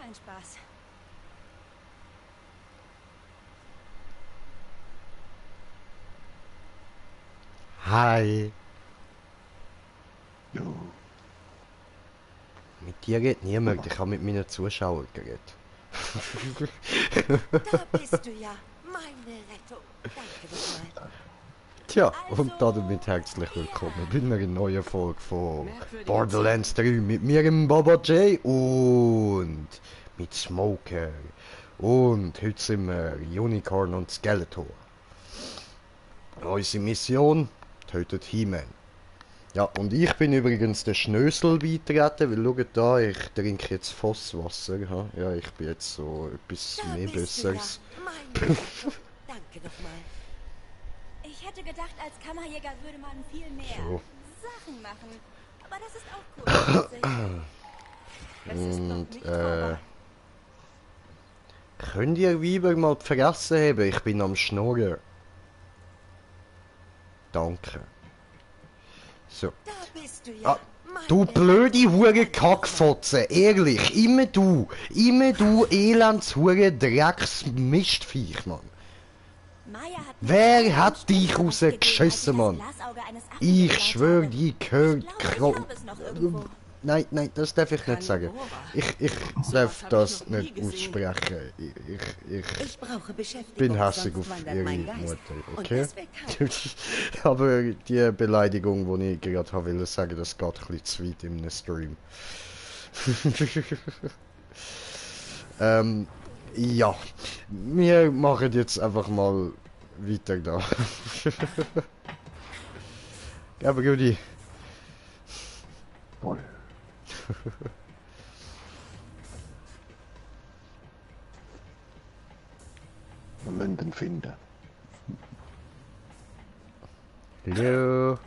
ein Spaß. Hi. Jo. Mit dir geht niemand, ich habe mit meinen Zuschauern geredet. Da bist du ja. Meine Rettung. Danke nochmal. Tja, und damit herzlich willkommen bei einer neuen Folge von Borderlands 3 mit mir, im Baba J und mit Smoker. Und heute sind wir Unicorn und Skeletor. Unsere Mission tötet He-Man. Ja, und ich bin übrigens der Schnösel beitreten, weil schaut da, ich trinke jetzt Fosswasser. Ja, ich bin jetzt so etwas Da mehr bist du Besseres. ja. Meine Rettung. Danke nochmal. Ich hätte gedacht, als Kammerjäger würde man viel mehr So. Sachen machen. Aber das ist auch cool. Es ist noch Und, nicht vorbei. könnt ihr Weiber mal die Fresse haben? Ich bin am Schnurren. Danke. So. Da bist du ja. Ah, du blöde Hure Kackfotze, ehrlich, immer du elends Hure Drecks Mistviech, Mann. Wer hat dich rausgeschissen, Mann? Ich schwör, die gehört... Nein, das darf ich nicht sagen. Ich darf das nicht aussprechen. Ich brauche Beschäftigung, bin hässlich auf ihre Mutter, okay? Aber die Beleidigung, die ich gerade wollte sagen, das geht ein bisschen zu weit in einem Stream. Ja. Wir machen jetzt einfach mal weiter da. Aber Rudi. Voll. Wir müssen ihn finden. Hallo.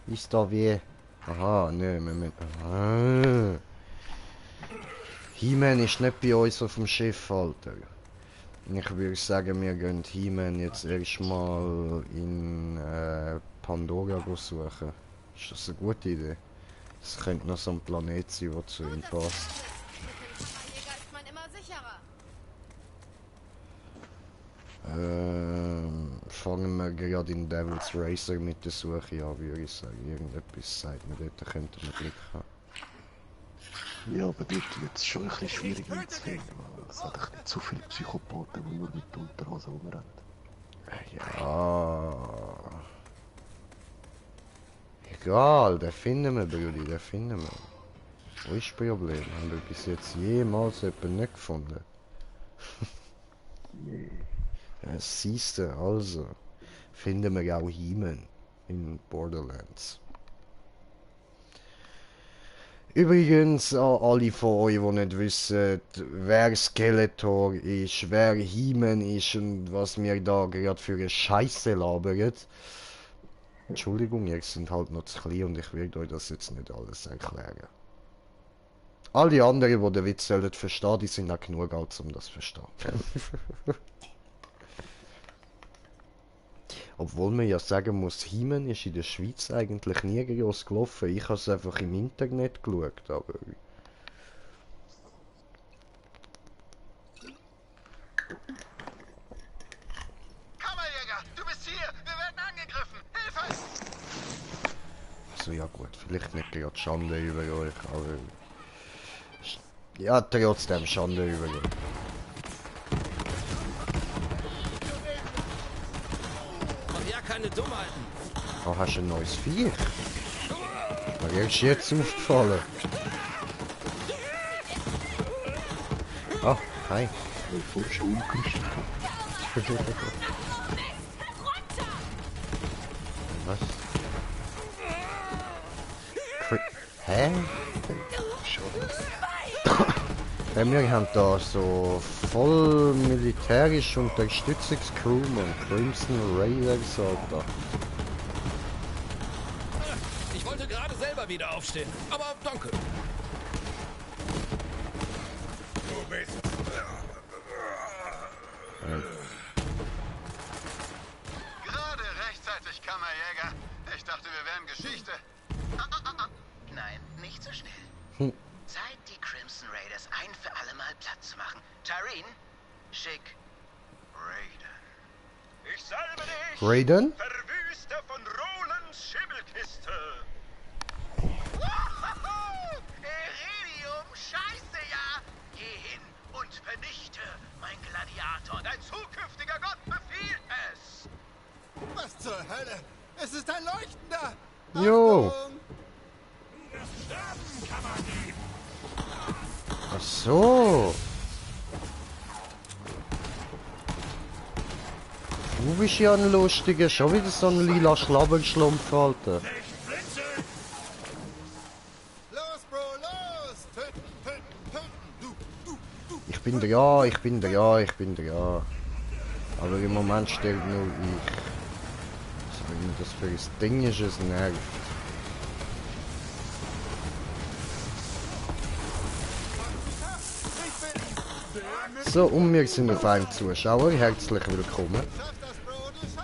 Ist da wie? Aha, ne, Moment. Aha. He-Man ist nicht bei uns auf dem Schiff, Alter. Ich würde sagen, wir gehen He-Man jetzt erstmal in Pandora suchen. Ist das eine gute Idee? Das könnte noch so ein Planet sein, der zu ihm passt. Fangen wir gerade in Devil's Racer mit der Suche an, würde ich sagen. Irgendetwas sagt mir dort, könnten wir Glück haben. Ja, aber dort wird es schon ein bisschen schwierig mitzufinden. Es hat ein bisschen zu viele Psychopathen, die nur mit der Unterhose rumrennen. Ja. Egal, den finden wir, Brudi, den finden wir. Wo ist das Problem? Haben wir bis jetzt jemals jemanden nicht gefunden? Nee. Ja, siehst du, also. Finden wir auch He-Man in Borderlands. Übrigens an alle von euch, die nicht wissen, wer Skeletor ist, wer He-Man ist und was mir da gerade für eine Scheiße labert. Entschuldigung, ihr seid halt noch zu klein und ich werde euch das jetzt nicht alles erklären. Alle anderen, die den Witz sollen verstehen, die sind auch genug alt, um das zu verstehen. Obwohl man ja sagen muss, He-Man ist in der Schweiz eigentlich nie groß gelaufen. Ich habe es einfach im Internet geschaut, aber... Kammerjäger, du bist hier! Wir werden angegriffen! Hilfe! Also ja gut, vielleicht nicht gerade Schande über euch, aber... Ja, trotzdem Schande über euch. Keine Dummheiten. Oh, hast du ein neues Viech? Mir ist jetzt aufgefallen. Oh, hi. Ich voll schon umgerüstet. Was? Hä? Wir haben da so voll militärische Unterstützungscrew und Crimson Raiders, Alter. Ich wollte gerade selber wieder aufstehen, aber danke. Du bist... Gerade rechtzeitig, Kammerjäger. Ich dachte, wir wären Geschichte. Nein, nicht so schnell. Seit die Crimson Raiders ein für Alle mal Platz machen. Tareen, schick Raiden. Ich salbe dich, Raiden? Verwüster von Rolands Schimmelkiste. Iridium, scheiße ja! Geh hin und vernichte, mein Gladiator. Dein zukünftiger Gott befiehlt es. Was zur Hölle? Es ist ein Leuchtender! Jo. Achtung! Ach so. Du bist ja ein lustiger, schon wieder so ein lila Schlabberschlumpf, Alter. Los, Bro, los! Töten, töten, töten! Du! Ich bin dran, ich bin dran, ich bin dran. Aber im Moment stellt nur ich. Was immer das für ein Ding ist, es nervt. So, und wir sind auf einem Zuschauer. Herzlich willkommen. Schaff das, Bro, du schaffst es,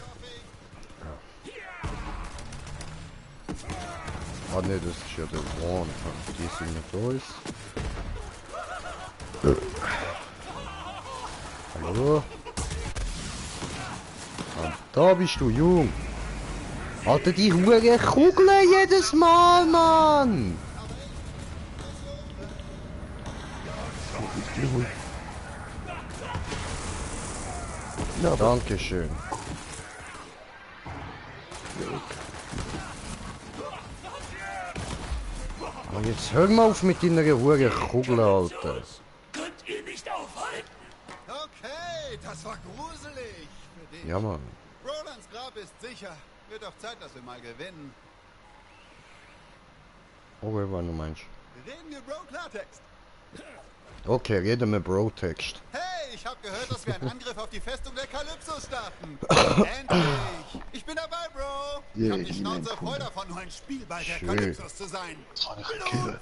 hoffe ich! Ah ne, das ist ja der Wand. Die sind nicht da ist. Hallo? Ah, da bist du, Jung. Alter, die hure Kugeln jedes Mal, Mann! Ja, aber Dankeschön. Aber jetzt hör mal auf mit deiner hure Kugel, Alter. Okay, das war gruselig für dich. Ja, Mann. Rolands Grab ist sicher. Wird auch Zeit, dass wir mal gewinnen. Okay, was du meinst. Reden wir, Bro, Klartext. Okay, reden wir Bro-Text. Hey, ich habe gehört, dass wir einen Angriff auf die Festung der Kalypsos starten. Endlich! Ich bin dabei, Bro. Ich hab die Schnauze voll davon, nur ein Spielball der Schön. Kalypsos zu sein. das kann ich killen.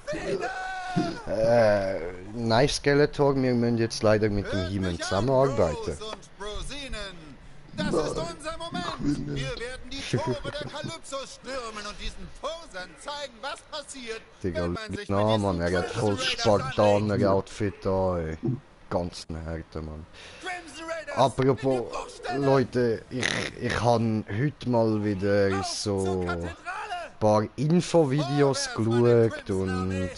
Nein, Skeletor, wir müssen jetzt leider mit dem He-Man zusammenarbeiten. Bros und Brosinen. Das ist unser Moment. Wir werden die Tore der Kalypsos stürmen und diesen Posern zeigen, was passiert, Digga, wenn man sich na mit Mann, diesen er hat voll Crimson Raiders anlegt. Spartaner-Outfit da, ey. Ganz eine Härte, Mann. Crimson Raiders, Apropos, in die Bruchstelle. Leute, ich habe heute mal wieder Auf zur so Kathedrale. ein paar Infovideos geschaut und ein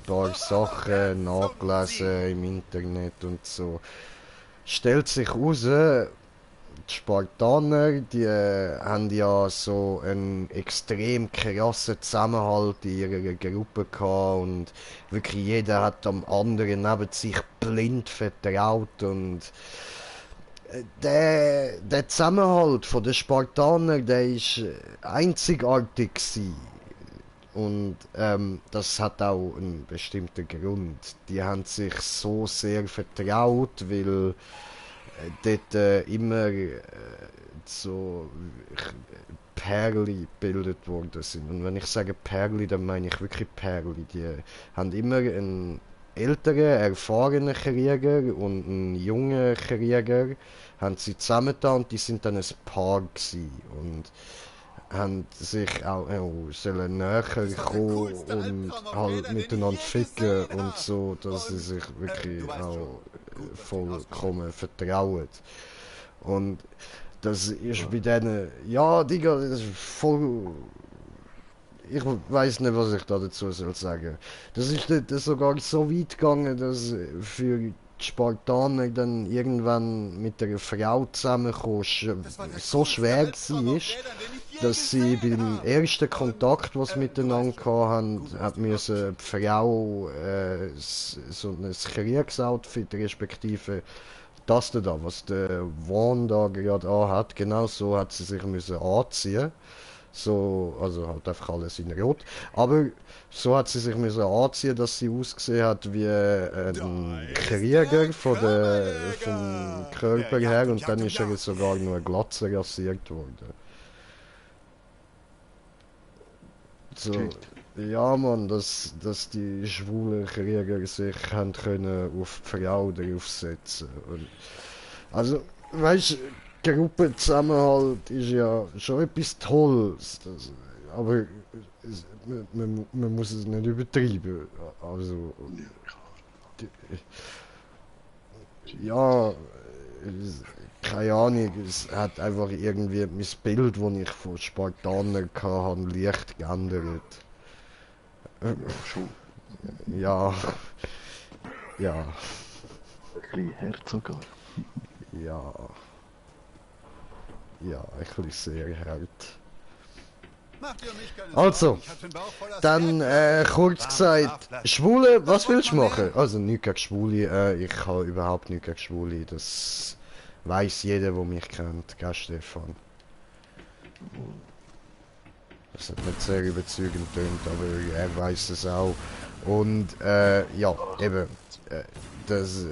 paar Sachen nachgelesen im Internet und so. Stellt sich raus, die Spartaner, die haben ja so einen extrem krassen Zusammenhalt in ihrer Gruppe gehabt und wirklich jeder hat am anderen neben sich blind vertraut und der Zusammenhalt von den Spartaner, der ist einzigartig gewesen. Und das hat auch einen bestimmten Grund. Die haben sich so sehr vertraut, weil dort immer so Perli gebildet worden sind. Und wenn ich sage Perli, dann meine ich wirklich Perli. Die haben immer einen älteren, erfahrenen Krieger und einen jungen Krieger haben sie zusammengetan und die sind dann ein Paar gewesen. Und haben sich auch sollen näher kommen und halt miteinander ficken und so, dass sie sich wirklich auch vollkommen vertrauen. Und das ist bei denen, ja Digga, das ist voll, ich weiß nicht, was ich da dazu soll sagen. Das ist dort sogar so weit gegangen, dass für die Spartaner dann irgendwann mit einer Frau zusammenkommen so schwer war, dass sie beim ersten Kontakt, was sie miteinander hatten, hat müssen die Frau so ein Kriegsoutfit, respektive das da, was der Vaughn da gerade anhat, genau so hat sie sich müssen anziehen. So, also halt einfach alles in Rot. Aber so hat sie sich müssen anziehen, dass sie ausgesehen hat wie ein Krieger vom Körper her und dann ist er sogar nur Glatze rasiert worden. So, ja man, dass die schwulen Krieger sich haben können auf die Frau draufsetzen. Und, also, weißt du, Gruppenzusammenhalt ist ja schon etwas Tolles, aber man muss es nicht übertreiben. Also, Ja, keine Ahnung, es hat einfach irgendwie mein Bild, das ich von Spartanern hatte, leicht geändert. Schon Ja, ja, ein bisschen Herz sogar. ja, ja, ein bisschen sehr hart. Mach dir um mich keine Also, Sorgen, ich hab den Bauch voller dann Snack. kurz Warmes gesagt, Schlafplatz. Schwule, was Das willst du muss man machen? nehmen. Also nichts gegen Schwule, ich habe überhaupt nichts gegen Schwule, das weiß jeder, der mich kennt, gell Stefan? Das hat nicht sehr überzeugend tönt, aber er weiß es auch. Und ja, eben, das,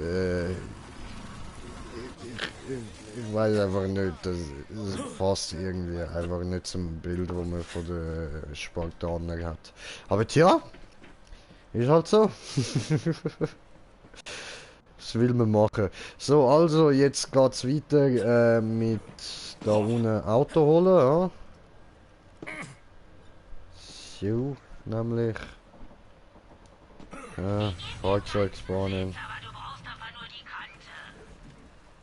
ich weiß einfach nicht, das passt irgendwie einfach nicht zum Bild, das man von den Spartanern hat. Aber tja, ist halt so. Was will man machen? So, also jetzt geht's weiter mit da unten Auto holen, ja? So, nämlich. Fahrzeug spawnen. Aber du brauchst einfach nur die Kante.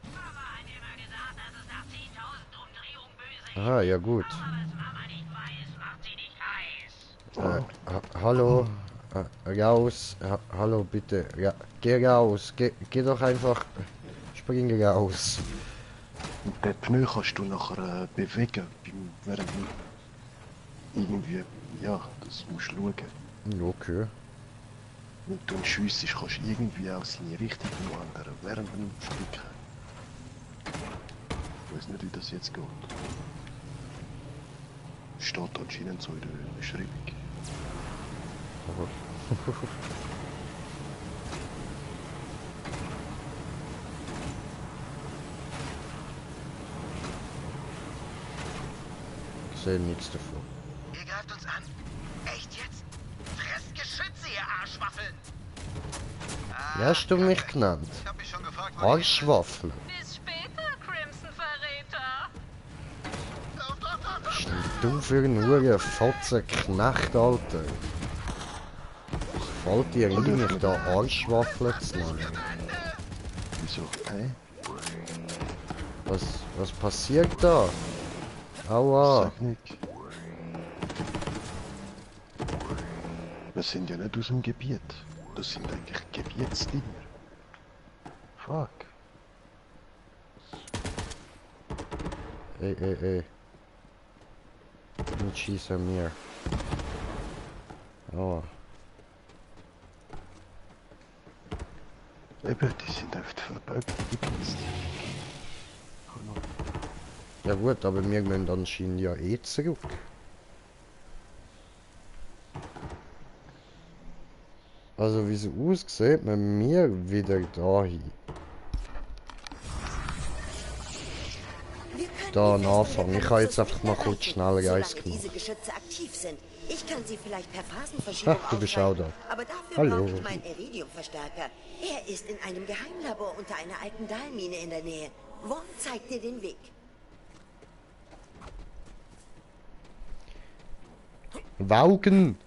Mama hat immer gesagt, dass es nach 10.000 Umdrehungen böse ist. Aha, ja gut. Aber was Mama nicht weiß, macht sie nicht heiß. Hallo, raus, hallo bitte, ja, geh raus, geh doch einfach, spring raus. Und den Pneu kannst du nachher bewegen, während du irgendwie, ja, das musst du schauen. Okay. Wenn du ihn schiessest, kannst du irgendwie auch seine Richtung noch ändern, während dem Stück. Ich weiß nicht, wie das jetzt geht. Steht anscheinend so in der Beschreibung. Ich sehe nichts davon. Ihr greift uns an. Echt jetzt? Fresst Geschütze, ihr Arschwaffeln! Wie hast du mich genannt? Ich hab mich schon gefragt, wo die sind. Arschwaffel. Bis später, Crimson-Verräter. Lauf, lauf, lauf, lauf. Was bist du für ein Fotzenknecht, Alter? Was fällt dir ein, mich da Arschwaffel zu nennen? Wieso? Hä? Was passiert da? Aua. Sag nicht. Wir sind ja nicht aus dem Gebiet. Das sind eigentlich Gebietsdinger. Fuck. Ey. Nicht schießen an mir. Aua. Eben, die sind oft verbeugte Gebietsdinger. Hallo. Ja gut, aber wir müssen anscheinend ja eh zurück. Also wie es aussieht, müssen wir wieder dahin. Wir können Da die anfangen. Ich kann jetzt einfach mal Festung kurz schnell solange Reis gemacht. diese Geschütze aktiv sind. Ich kann sie vielleicht per Phasenverschiebung Ha, du bist auch ausschalten, da. aber dafür Hallo. brauche ich meinen Iridium-Verstärker. Er ist in einem Geheimlabor unter einer alten Dahlmine in der Nähe. Vaughn zeigt dir den Weg. Waugen!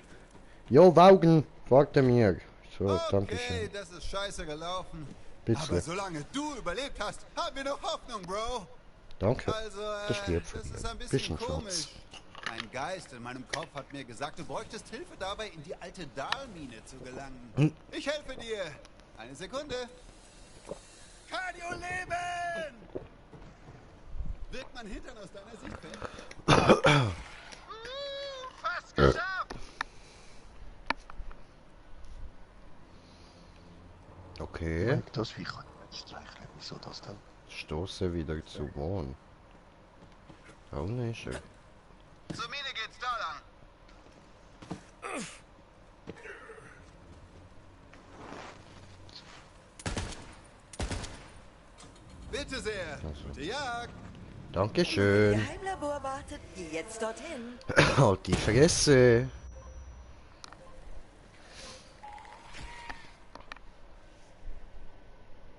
Jo, Waugen! Warte mir. So, danke Okay, schön. das ist scheiße gelaufen. Bitte. Aber solange du überlebt hast, haben wir noch Hoffnung, Bro. Danke. Also, Das ist lieb von das dir. ist ein bisschen Bisschen komisch. Schatz. Ein Geist in meinem Kopf hat mir gesagt, du bräuchtest Hilfe dabei, in die alte Dahlmine zu gelangen. Hm. Ich helfe dir. Eine Sekunde. Cardio leben! Wird mein Hintern aus deiner Sicht weg? Fast geschafft! Okay. Das wie kann ich nicht streicheln. Wieso das denn? Stoße wieder zu Wohn. Da unten ist er. Zur Mine geht's da lang. Bitte sehr. Gute Jagd. Dankeschön. Geheimlabor wartet, geh jetzt dorthin. Halt die Fresse.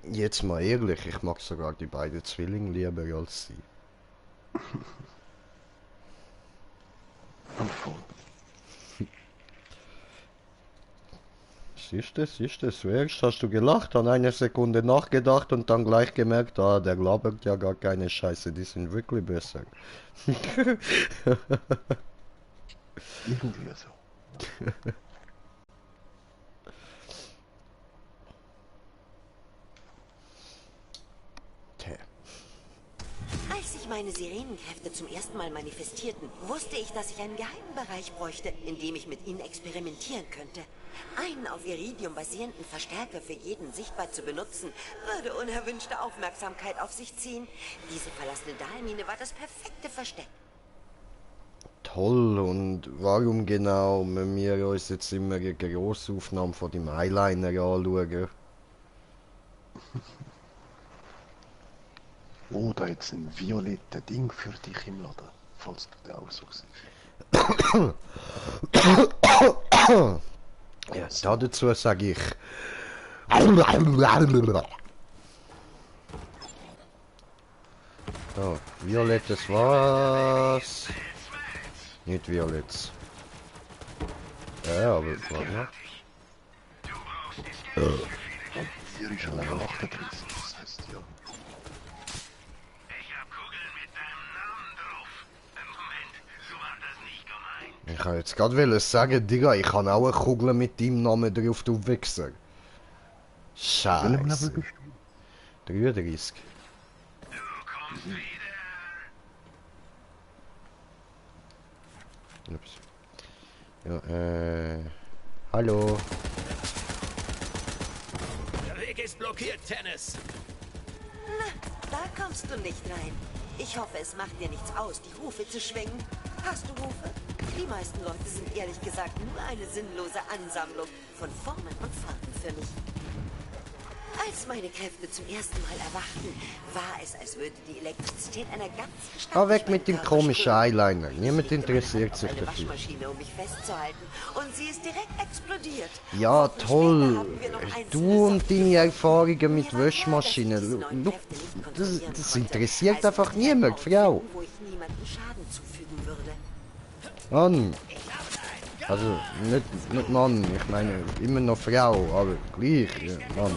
Jetzt mal ehrlich, ich mag sogar die beiden Zwillinge lieber als sie. Und voll. siehst du. Zuerst hast du gelacht, dann eine Sekunde nachgedacht und dann gleich gemerkt, ah, der labert ja gar keine Scheiße, die sind wirklich besser. Irgendwie so. Tja. Als sich meine Sirenenkräfte zum ersten Mal manifestierten, wusste ich, dass ich einen geheimen Bereich bräuchte, in dem ich mit ihnen experimentieren könnte. Einen auf Iridium basierenden Verstärker für jeden sichtbar zu benutzen, würde unerwünschte Aufmerksamkeit auf sich ziehen. Diese verlassene Dahlmine war das perfekte Versteck. Toll, und warum genau müssen wir uns jetzt immer eine Grossaufnahme von dem Eyeliner anschauen? Oh, da jetzt ein violetter Ding für dich im Laden, falls du den auch so siehst. Ja, dazu sage ich. So, violettes was? Nicht violetts. Ja, aber warte. Hier ist schon Level 38, das heißt ja. Ich hab Kugeln mit deinem Namen drauf. Moment, so war das nicht gemeint. Ich kann jetzt gerade sagen, Digga, ich habe auch eine Kugel mit deinem Namen drauf, du Wichser. Welchem Level Scheiße. bist du? 33. Du kommst wieder. Ups. Ja, hallo. Der Weg ist blockiert, Tennis. Na, da kommst du nicht rein. Ich hoffe, es macht dir nichts aus, die Hufe zu schwingen. Hast du Hufe? Die meisten Leute sind ehrlich gesagt nur eine sinnlose Ansammlung von Formen und Farben für mich. Als meine Kräfte zum ersten Mal erwachten, war es, als würde die Elektrizität einer ganzen Stadt... Ah, weg mit dem komischen Eyeliner. Niemand interessiert sich eine dafür. Waschmaschine, um mich festzuhalten. Und sie ist direkt explodiert. Ja, Wochen toll. später haben wir noch einzelne Du und Socken. deine Erfahrungen mit Mir war klar, dass ich Waschmaschinen. diese neuen Kräfte nicht Das kontrollieren konnte. interessiert Also einfach musste ich einen niemand, Ort Frau. finden, wo ich niemandem Schaden zufügen würde. Mann. Also, nicht Mann, ich meine immer noch Frau, aber gleich, ja, Mann.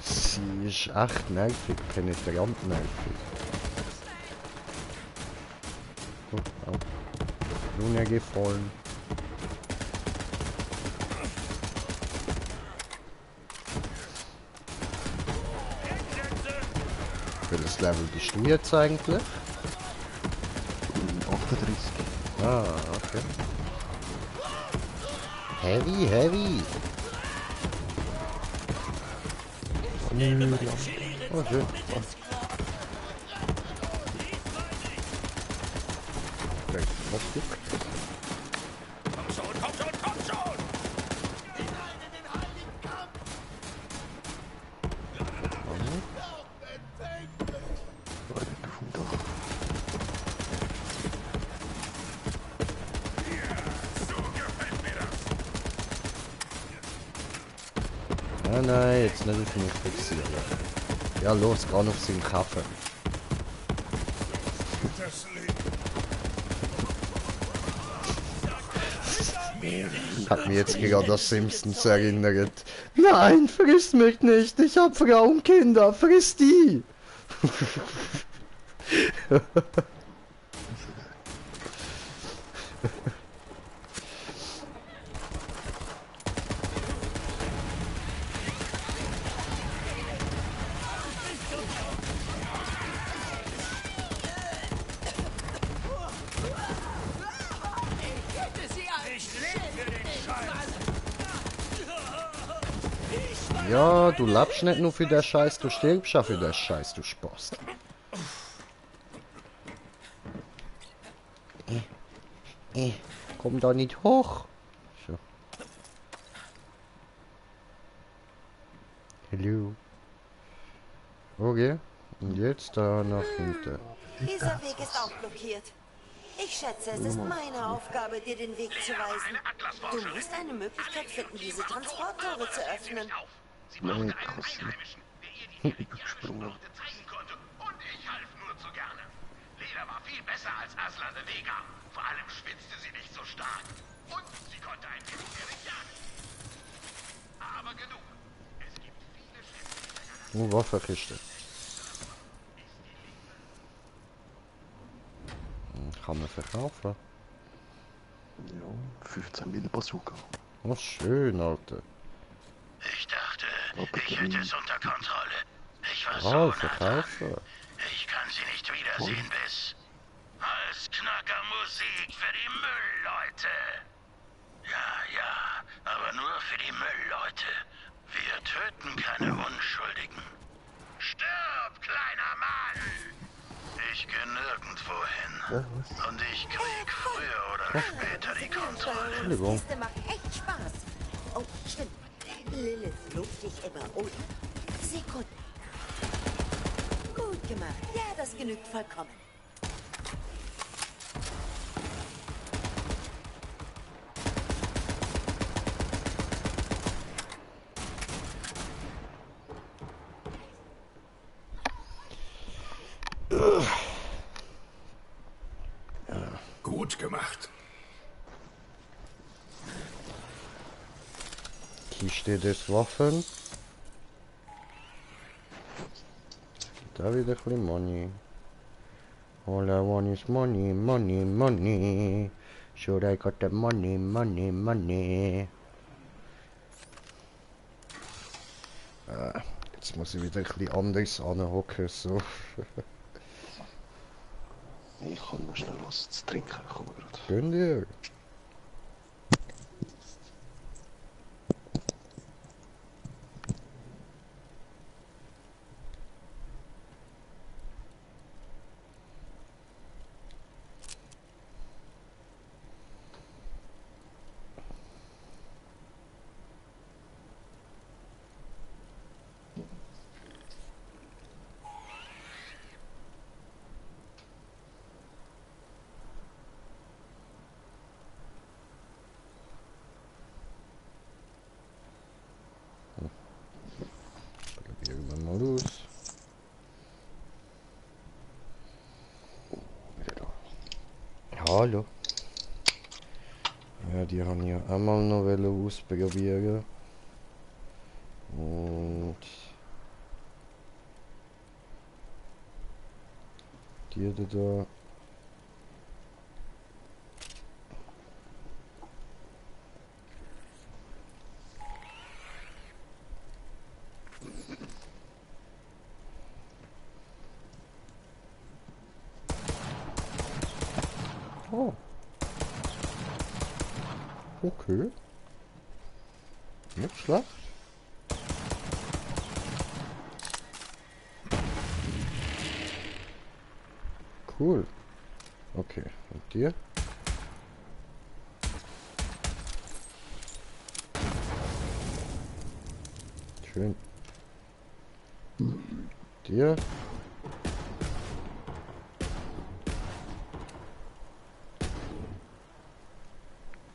Sie ist echt nervig, penetrant nervig. Oh, au. Runtergefallen. Welches Level bist du jetzt eigentlich? 38. Ah, okay. Heavy. Oh, schön. Oh. Direkt aufguckt. Komm schon! Leute vom Dach. Nein, jetzt nicht auf mich fixieren. Ja, los, geh auf seinen Kaffee. Hat mich jetzt gerade an Simpsons erinnert. Nein, friss mich nicht, ich hab Frau und Kinder, friss die! Ja, du lebst nicht nur für den Scheiß, du stirbst auch für den Scheiß, du Spaß. Komm da nicht hoch. So. Hallo. Okay. Und jetzt da nach hinten. Dieser Weg ist auch blockiert. Ich schätze, es ist meine Aufgabe, dir den Weg zu weisen. Du musst eine Möglichkeit finden, diese Transporttore zu öffnen. Sie brauchte einen Einheimischen, der ihr die Ewigkeitsschluchte zeigen konnte. Und ich half nur zu gerne. Leder war war viel besser als Aslan de Vega. Vor allem schwitzte sie nicht so stark. Und sie konnte ein wenig jagen. Aber genug. Es gibt viele Schiffe. Waffenkiste. Kann man verkaufen. Ja, 15 Mil Bazooka. Oh, schön, Alter. Ich dachte, ich hätte es unter Kontrolle. Ich war Oh, so nah dran. verkaufen. Ich kann sie nicht wiedersehen bis... Als Knacker Musik für die Müllleute. Ja, aber nur für die Müllleute. Wir töten keine Unschuldigen. Stirb, kleiner Mann! Ich gehe nirgendwo hin. Und ich krieg früher oder später die Kontrolle. Entschuldigung. Kiste macht echt Spaß. Oh, stimmt. Lilith lobt dich immer, oder? Sekunden. Gut gemacht. Ja, das genügt vollkommen. Gut gemacht. Kiste des Waffen. Da wieder ein bisschen Money. All I want is money, money, money. Should I got the money, money, money. Jetzt muss ich wieder ein bisschen anders anhocken, so. Ich kann noch schnell was zu trinken. Komm gerade. Gönn dir. Probieren wir mal los. Hallo. Ja, die haben ja einmal noch ausprobieren. Und die da. Oh. Okay. Nicht schlecht. Cool. Okay, und dir? Schön. Dir?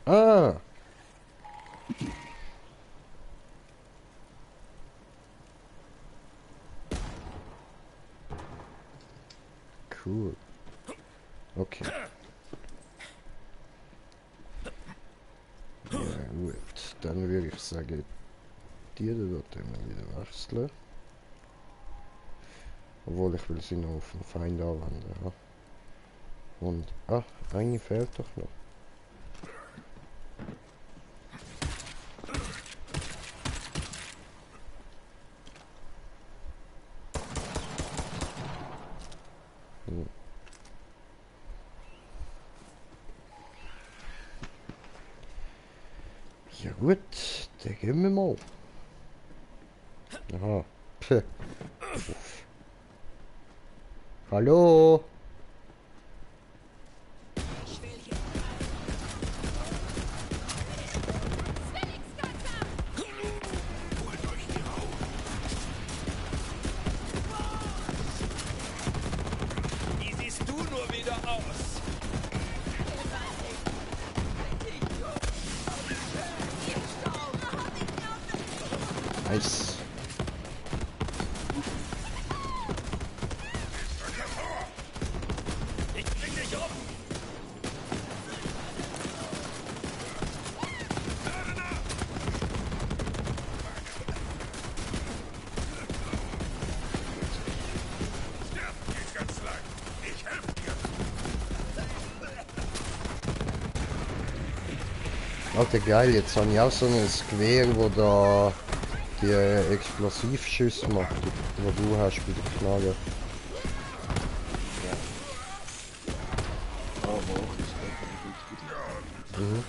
Ah! Cool. Okay. Ja gut, dann würde ich sagen, die dort immer wieder wechseln. Obwohl ich will sie noch auf den Feind anwenden. Ja. Und, eine fehlt doch noch. Ja gut, dann gehen wir mal. Aha. Puh. Hallo? Wie siehst du nur wieder aus? Nice. Ich Alter, geil, jetzt habe ich auch so ein Gewehr, wo da die Explosivschüsse macht, wo du hast bei der Knarre. Ah, wach ist der gut.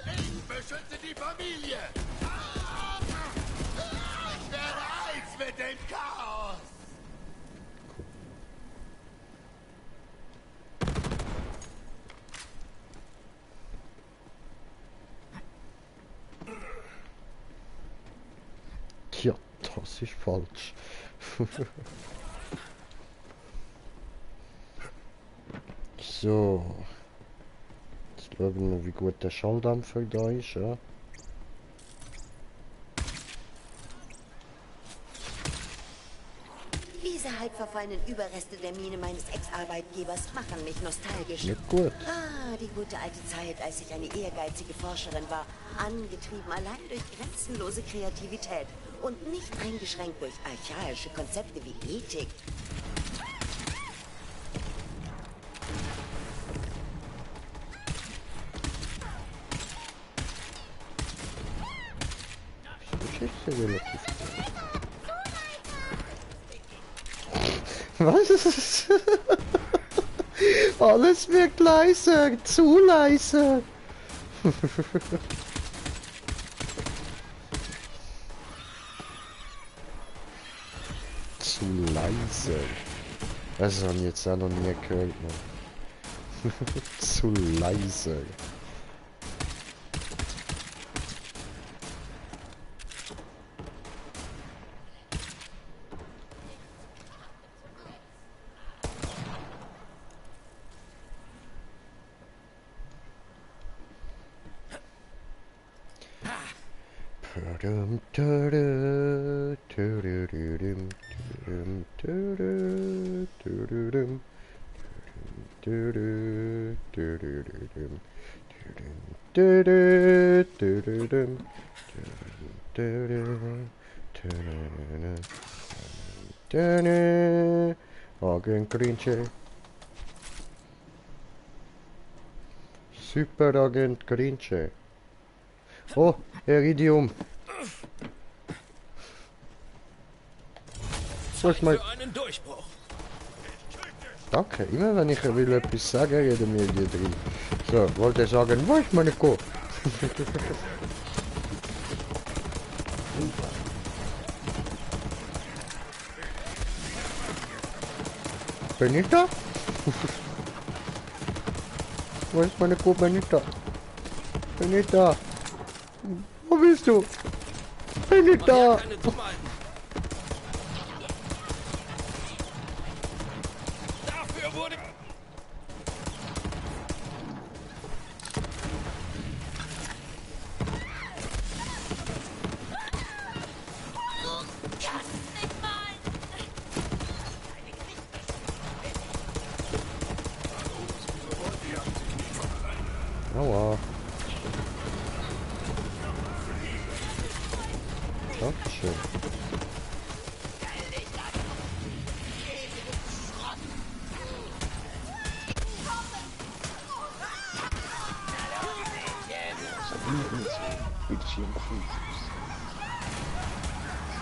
Ich beschütze die Familie! Ich werde eins mit dem Chaos! Tja, das ist falsch. So. Jetzt schauen wir, wie gut der Schalldämpfer da ist, ja. Diese halb verfallenen Überreste der Mine meines Ex-Arbeitgebers machen mich nostalgisch. Nicht gut. Ah, die gute alte Zeit, als ich eine ehrgeizige Forscherin war, angetrieben allein durch grenzenlose Kreativität und nicht eingeschränkt durch archaische Konzepte wie Ethik. Das ist ja relativ. Was? Alles wird leiser, zu leise. Zu leise. Das habe ich jetzt auch noch nie gehört, man. Zu leise. Agent Grinche. Super Agent Grinche. Oh, Iridium. Zeit für einen Durchbruch. Danke, immer wenn ich will etwas sagen, reden wir die drin. So, wollte sagen, wo ist meine Kuh? Benita? Wo ist meine Kuh, Benita? Benita? Wo bist du? Benita! Ja, keine Dummheiten. Dafür wurde... Aua. Dankeschön.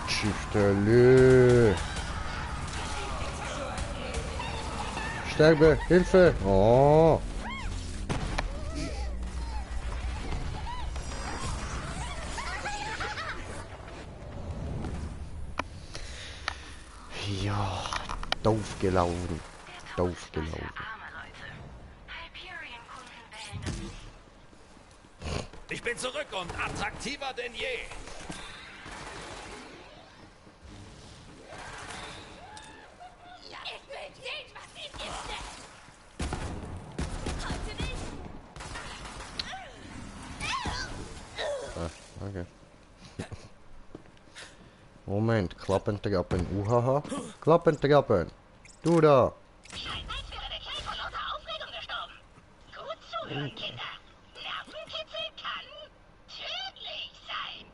Schifterlö. Sterbe, Hilfe! Oh. Ja, doof gelaufen. Doof gelaufen. Ich bin zurück und attraktiver denn je. Ich will sehen, was in dir steckt. Heute nicht. Ah, okay. Moment, Klappentrappen. Uhaha. Klappentrappen. Du da. Als wäre der Kerl vor lauter Aufregung gestorben. Gut zuhören, Kinder. Nervenkitzel kann tödlich sein.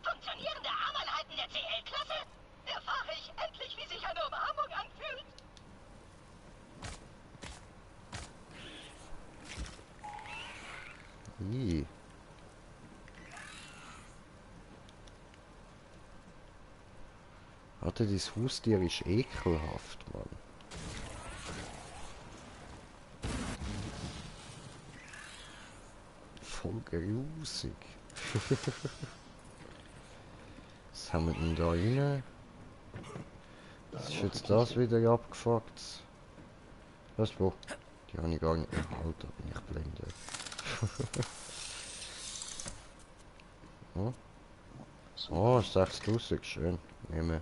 Funktionierende Armeinheiten der CL-Klasse? Erfahre ich endlich, wie sich eine Umarmung anfühlt. Ih. Warte, dieses Haustier ist ekelhaft, Mann. Voll grusig. Was haben wir denn da rein? Was ist jetzt das wieder abgefuckt? Was, wo? Die habe ich gar nicht mehr. Alter, bin ich blende. Oh. Oh, 6000, schön. Nehmen.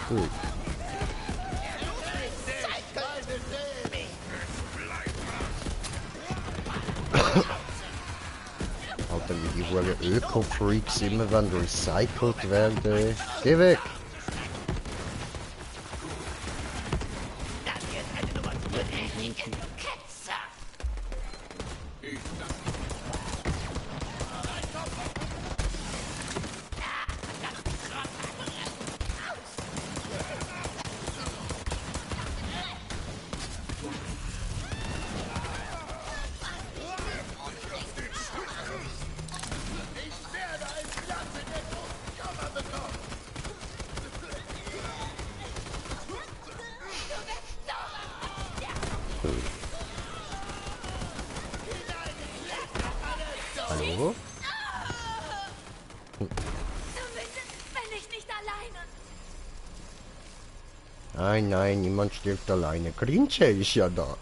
Gut. Alter, wie die hohen Öko-Freaks immer wenn recycelt werden. Geh weg! Hallo? Zumindest bin ich nicht alleine. Nein, nein, niemand stirbt alleine. Grinche ist ja da.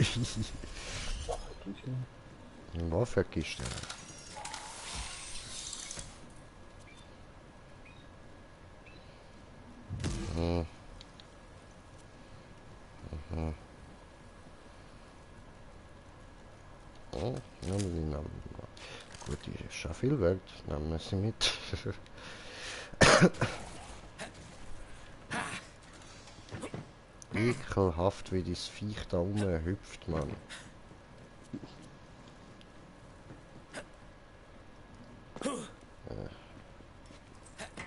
Waffenkiste. Mhm. Mhm. Oh, nehmen wir die Namen. Gut, die ist schon viel wert. Nehmen wir sie mit. Ekelhaft, wie das Viech da rumhüpft, Mann.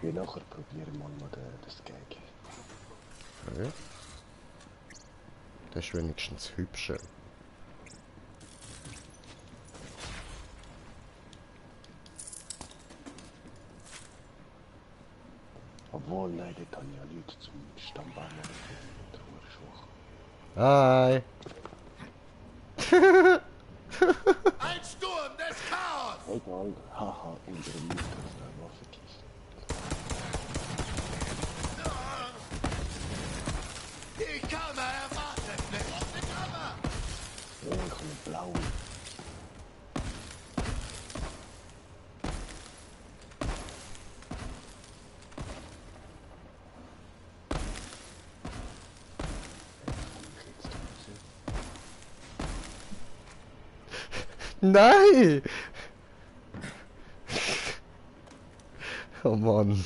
Wir nachher probieren wir mal das Gag. Okay. Das ist wenigstens hübscher. Obwohl, nein, dort habe ich ja Leute zum Stammbaum. Hi! Ein Sturm des Chaos! Egal, haha, unsere Mutter ist eine Waffenkiste. Die Kammer erwartet mich! Die Kammer! Oh, ich habe eine blaue. Nein! Oh Mann.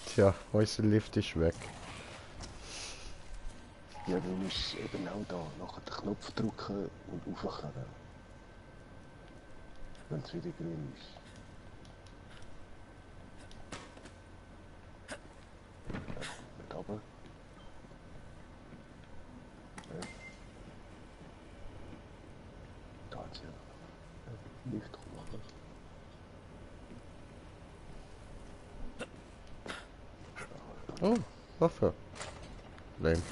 Tja, unser Lift ist weg. Ja, du musst eben auch da nachher den Knopf drücken und raufkommen. Wenn es wieder grün ist. Ja, nicht runter. Ja. Da hat's ja. Licht machen. Oh, Waffe. Lame.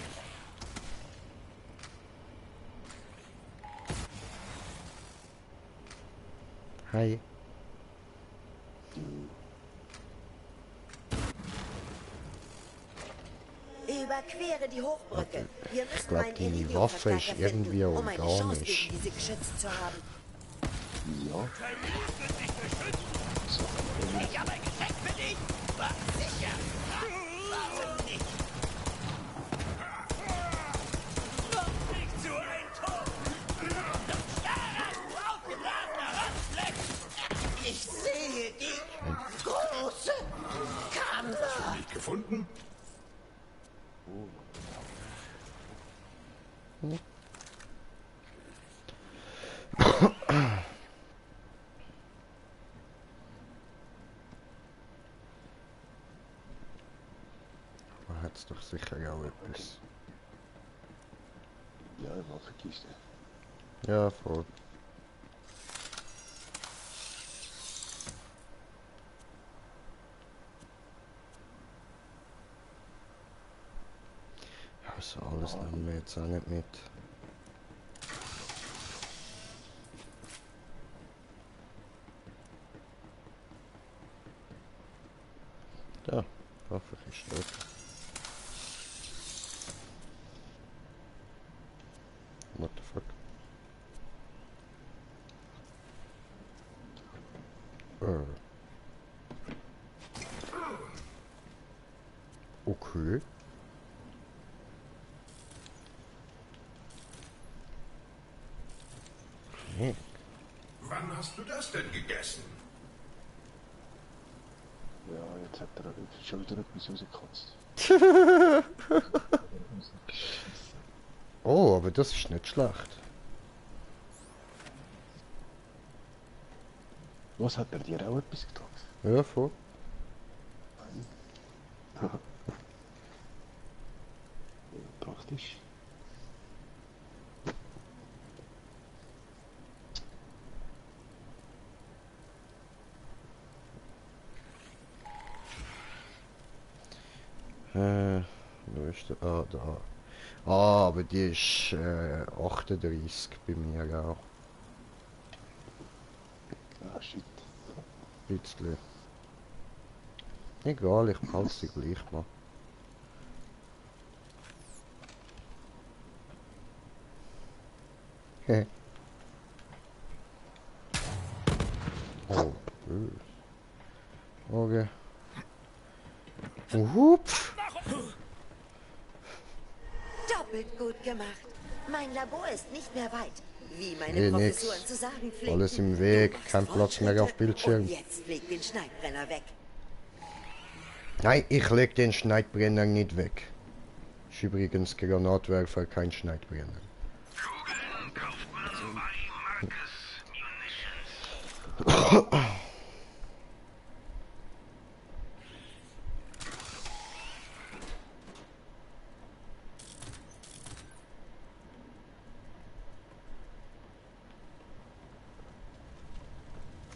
Hi. Überquere die Hochbrücke. Wir müssen glaub, einen die Iridium-Verstärker Waffe ist finden, irgendwie um eine Chance organisch. gegen diese Geschütze zu haben. Ja. Ich habe ein Geschenk für dich. War sicher. Warum nicht? Komm nicht zu ein Tor. Aufgeladener Randfleck. Ich sehe die große Kammer. Gefunden? Da hat's doch sicher auch etwas. Ja, Waffenkiste. Ja, voll. Ja, so alles nehmen wir jetzt auch nicht mit. Ja, Waffe ist dort. What the fuck? Okay. Okay. Wann hast du das denn gegessen? Ja, jetzt hat er schon wieder etwas rausgekotzt. Oh, aber das ist nicht schlecht. Was, hat er dir auch etwas getan? Ja, voll. Praktisch. Wo ist der? Ah, da. Ah, aber die ist 38 bei mir auch. Ah, shit. Bisschen. Egal, ich behalte sie gleich mal. Hä? Oh, böse. Okay. Hupf! Doppelt gut gemacht. Mein Labor ist nicht mehr weit. Wie meine Hey, nix. Professoren zu sagen pflegten. Alles im Weg, Du machst kein Platz mehr auf Fortschritte Bildschirm. Und jetzt leg den Schneidbrenner weg. Nein, ich leg den Schneidbrenner nicht weg. Ist übrigens Granatwerfer, kein Schneidbrenner. Kugeln kauft man bei Marcus Munitions.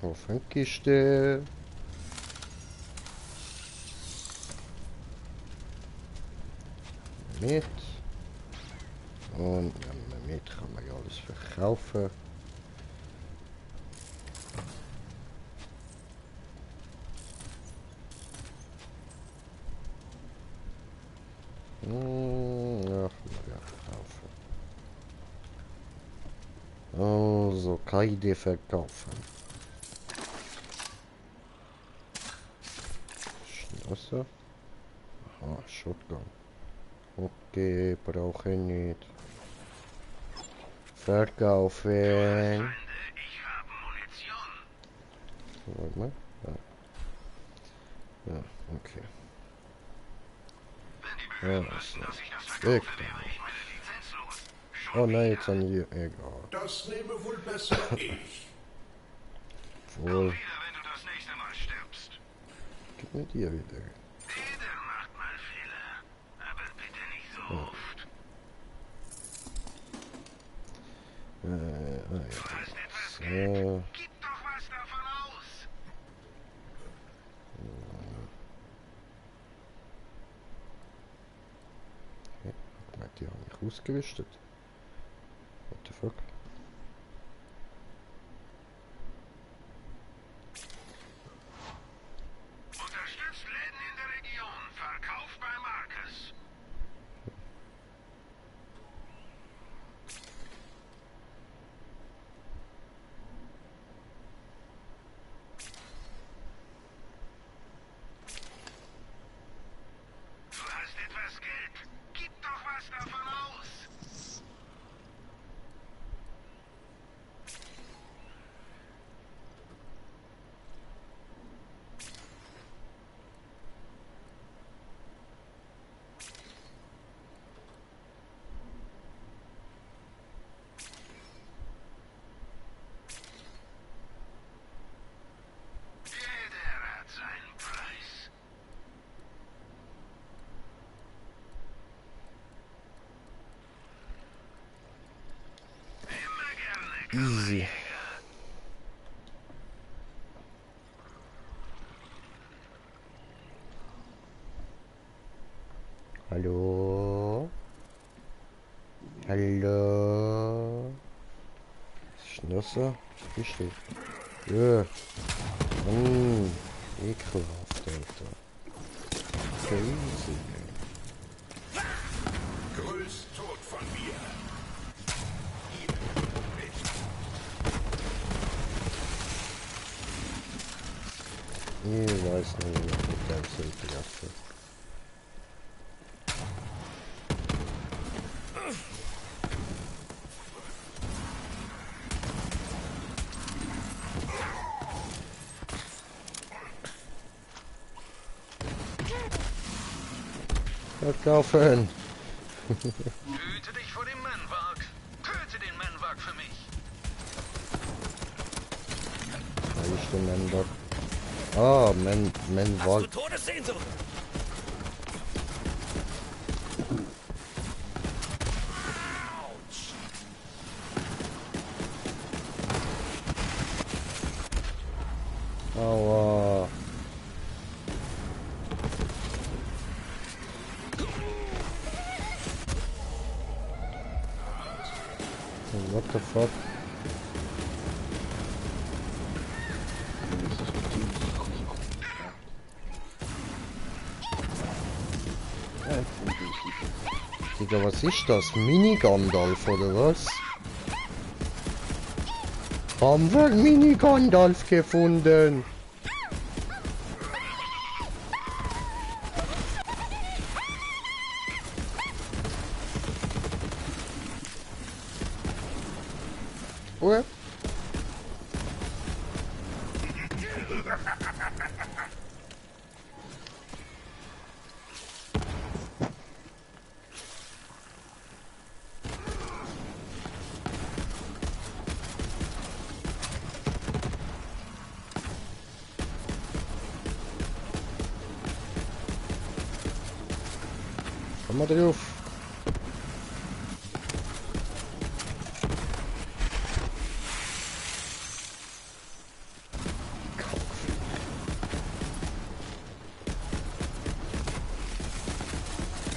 Waffenkiste. Mit. Und mit kann man ja alles verkaufen. Ja, kann man ja verkaufen. Also, kann ich die verkaufen. Schnauze. Aha, Shotgun. Okay, brauche ich nicht. Verkaufen. Freunde, ich habe Munition. Warte mal. Ja, okay. Wenn die Ja, Behörden so. wüssten, dass ich das Weg verkaufe, wäre damit. ich meine Lizenz los. Schon Oh nein, wieder. jetzt an hier. Egal. Das nehme wohl besser ich. Komm Wohl. wieder, wenn du das nächste Mal stirbst. Gib mir die wieder. Jeder macht mal Fehler, aber bitte nicht so oft. Ah, Du ja. hast etwas Geld. So. Gib doch was davon aus. Hat die auch nicht ausgerüstet? What the fuck? Unterstützt Läden in der Region. Verkauf bei Marcus. Du hast etwas Geld. Gib doch was davon aus. Easy. Hallo? Hallo? Schnüsse? Wie steht? Ja. Ekelhaft, Alter. Crazy. Grüß Tod von mir. Ich weiß nicht, wie ich mit der Seite lasse. Verkaufen! Hüte dich vor dem Manwag. Töte den Manwag für mich. Da ist der Manwag. Ah, Manwag. Hast du Todessehnsucht? Aua. What the fuck? Digga, was ist das? Mini-Gandalf oder was? Haben wir Mini-Gandalf gefunden? Oder? Komm mal drauf.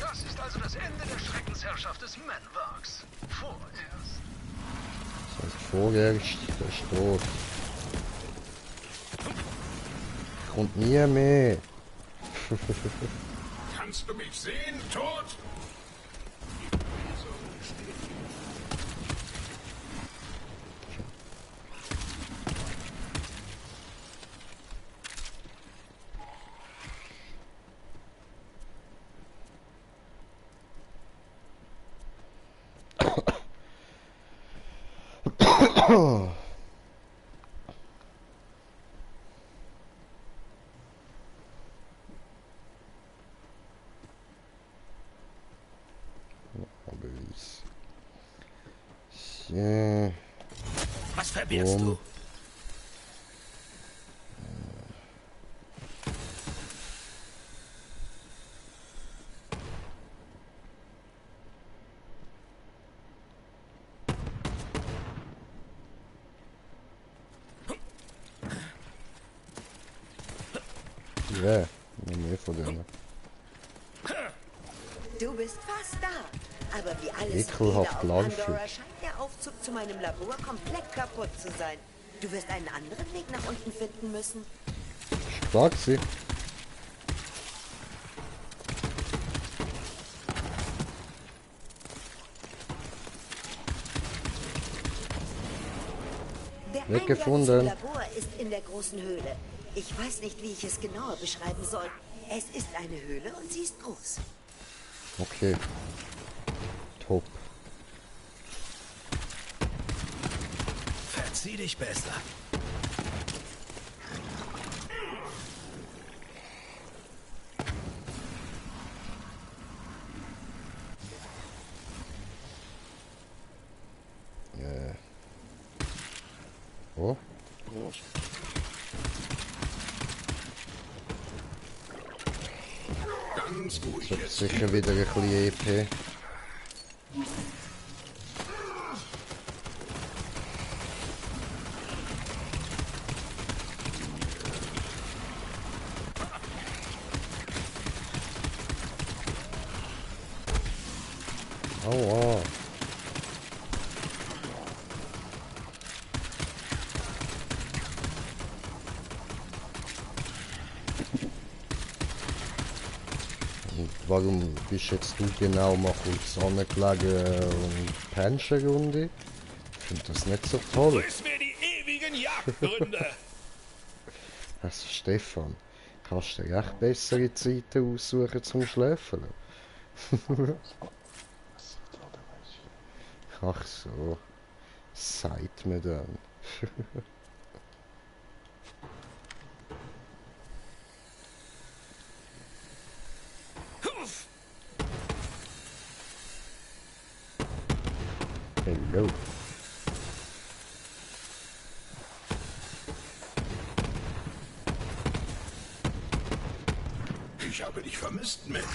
Das ist also das Ende der Schreckensherrschaft des Manwags. Vorerst. Das heißt vorerst der Tod. Kommt nie mehr. Kannst du mich sehen, Tod? So. Was verbirgst du? Ja, noch mehr von denen. Du bist fast da. Aber wie alles Ekelhaft wieder auf Landschrift. Pandora scheint der Aufzug zu meinem Labor komplett kaputt zu sein. Du wirst einen anderen Weg nach unten finden müssen. Stark sie. Der Weggefunden. Eingang zum Labor ist in der großen Höhle. Ich weiß nicht, wie ich es genauer beschreiben soll. Es ist eine Höhle und sie ist groß. Okay. Top. Verzieh dich besser. Oh. Ganz ruhig Wird jetzt. sicher wieder ein bisschen EP. warum bist jetzt du genau mal kurz angelegen und pennst eine Runde? Ich finde das nicht so toll. Grüß mir die ewigen Jagdgründe. Also Stefan, kannst du dir echt bessere Zeiten aussuchen zum Schläfeln? Ach so, sagt mir dann. Hello. Ich habe dich vermisst, Mädchen.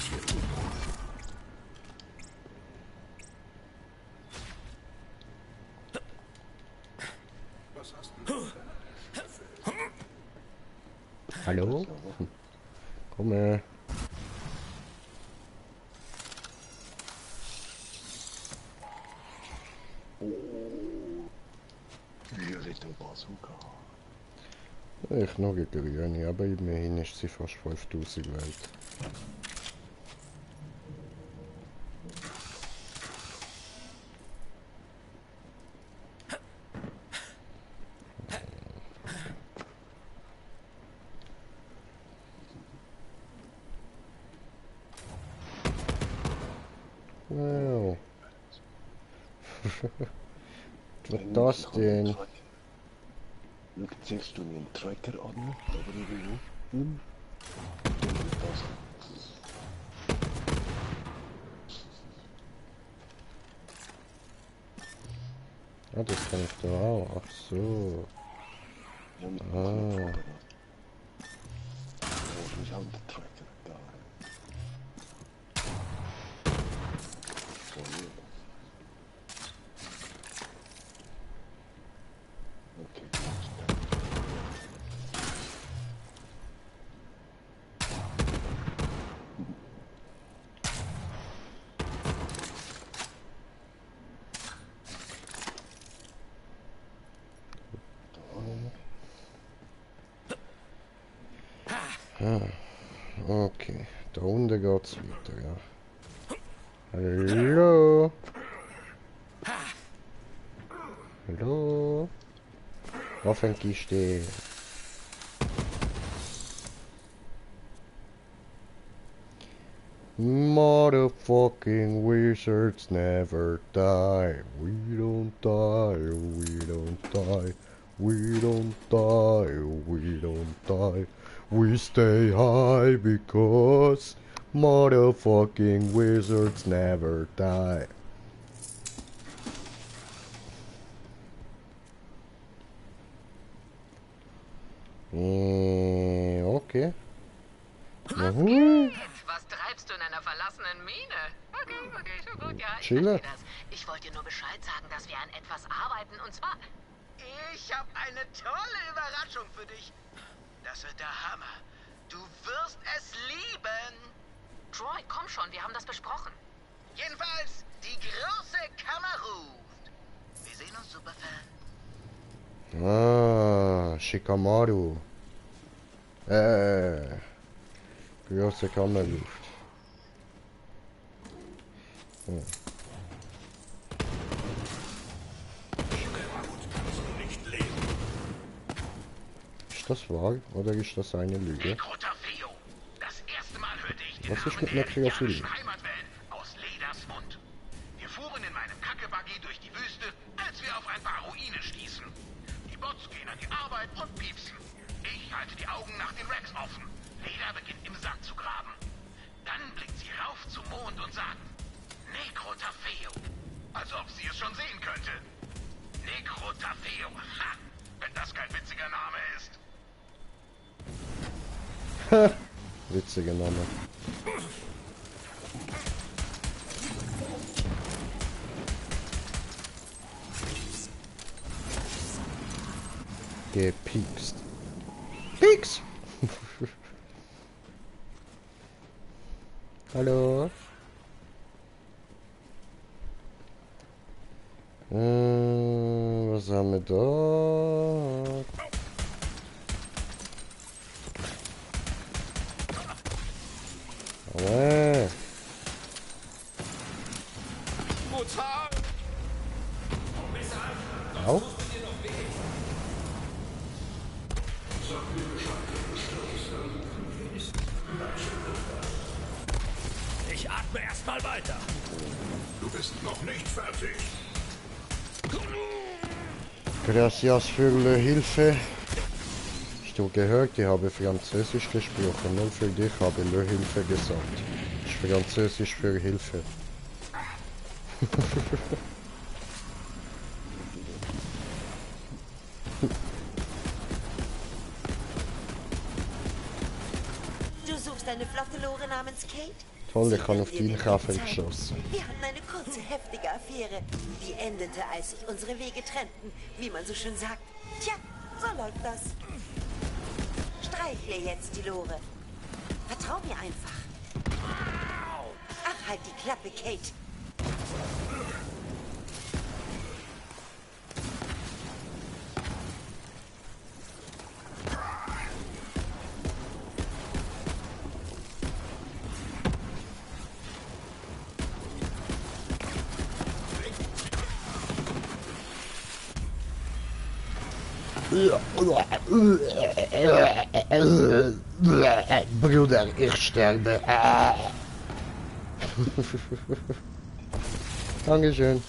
Was hast du? Hallo? Komm her. Violette Bazooka. Ich noch eine grüne, aber immerhin ist sie fast 5000 wert. Wow. Was ist das denn? Schau, zeigst du mir einen Tracker an, aber irgendwie. Das. Ah, das kann ich da auch. Ach so. Ja, mit Ah. dem Knopf. Oh, ich habe den Tracker da. So, hier. Okay, Okay, da unten geht's weiter, ja. Hallo? Hallo? Waffenkiste. Motherfucking wizards never die. We don't die, we don't die. We don't die, we don't die. We stay high because motherfucking wizards never die. Okay. Juhu. Was treibst du in einer verlassenen Mine? Okay, schon gut, ja. Ich Chille. verstehe das. Ich wollte dir nur Bescheid sagen, dass wir an etwas arbeiten und zwar... Ich habe eine tolle Überraschung für dich. Das wird der Hammer. Du wirst es lieben. Troy, komm schon, wir haben das besprochen. Jedenfalls, die große Kammer ruft. Wir sehen uns, Superfan. Ah, Shikamaru. Große Kammerluft. Hm. Ist das wahr oder ist das eine Lüge? Necrotafeo. Das erste Mal hörte ich den Was ist Namen mit der Necrophilie? indianischen Heimatwelt aus Ledas Mund. Wir fuhren in meinem Kackebuggy durch die Wüste, als wir auf ein paar Ruinen stießen. Die Bots gehen an die Arbeit und piepsen. Ich halte die Augen nach den Racks offen. Leda beginnt im Sand zu graben. Dann blickt sie rauf zum Mond und sagt, Necrotafeo. Als ob sie es schon sehen könnte. Necrotafeo. Ha! Wenn das kein witziger Name ist. Witziger Name. Gepiekst. Pieks! Hallo? Was haben wir da? Oh, Au. Ich atme erstmal weiter. Du bist noch nicht fertig. Gracias für die Hilfe. Hast du gehört, ich habe Französisch gesprochen. Nur für dich habe ich Hilfe gesagt. Das ist Französisch für Hilfe. Du suchst eine flotte Lore namens Kate? Toll, ich habe Sie auf will dir deinen den Kaffee zeigen. geschossen. Wir hatten eine kurze, heftige Affäre. Die endete, als sich unsere Wege trennten, wie man so schön sagt. Tja, so läuft das. Streichle jetzt die Lore. Vertrau mir einfach. Ach, halt die Klappe, Kate. Bruder, ich sterbe. Dankeschön.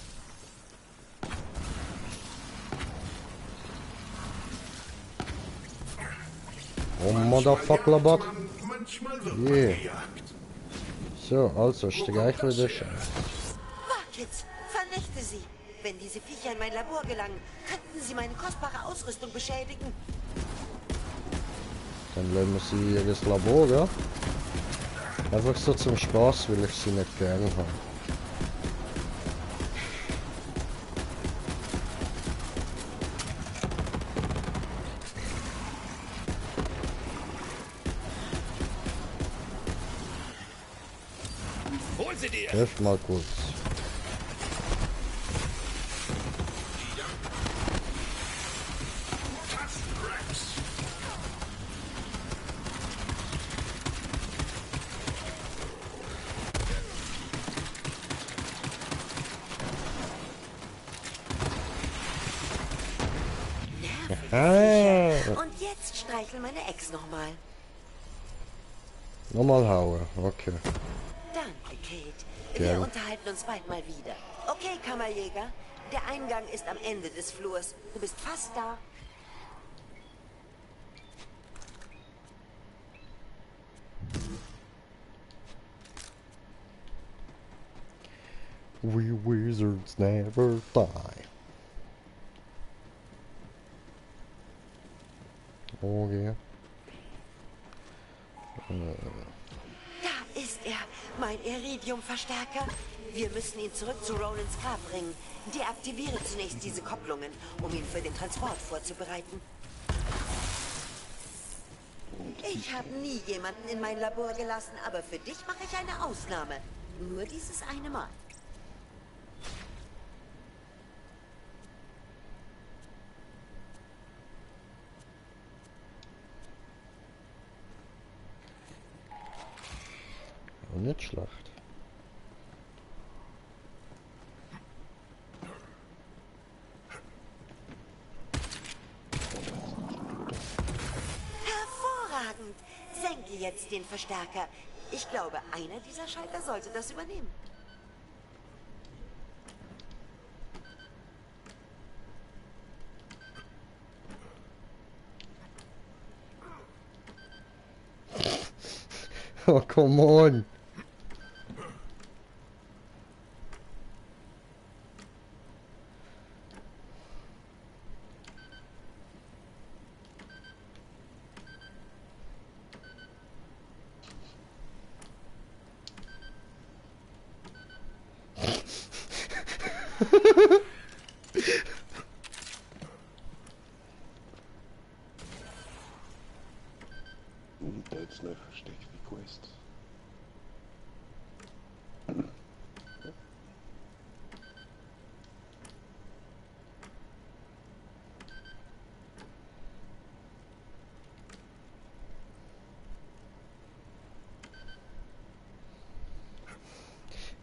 Oh, Motherfucker, Bot. Manchmal wird Yeah. gejagt. So, also streichle den Scheiß. Kids, vernichte sie. Wenn diese Viecher in mein Labor gelangen, könnten sie meine kostbare Ausrüstung beschädigen. Dann lassen wir sie in ihr Labor, ja? Einfach so zum Spaß, weil ich sie nicht gern habe. Hol sie dir! Hilf mal kurz. Und jetzt streichel meine Ex nochmal. Nochmal hauen, okay. Danke, Kate. Gerne. Wir unterhalten uns bald mal wieder. Okay, Kammerjäger. Der Eingang ist am Ende des Flurs. Du bist fast da. We wizards never die. Okay. Da ist er, mein Iridium-Verstärker. Wir müssen ihn zurück zu Ronans Grab bringen. Deaktiviere zunächst diese Kopplungen, um ihn für den Transport vorzubereiten. Ich habe nie jemanden in mein Labor gelassen, aber für dich mache ich eine Ausnahme. Nur dieses eine Mal. Nicht schlecht. Hervorragend. Senke jetzt den Verstärker. Ich glaube, einer dieser Schalter sollte das übernehmen. Oh, come on. Da ist eine versteckte Quest.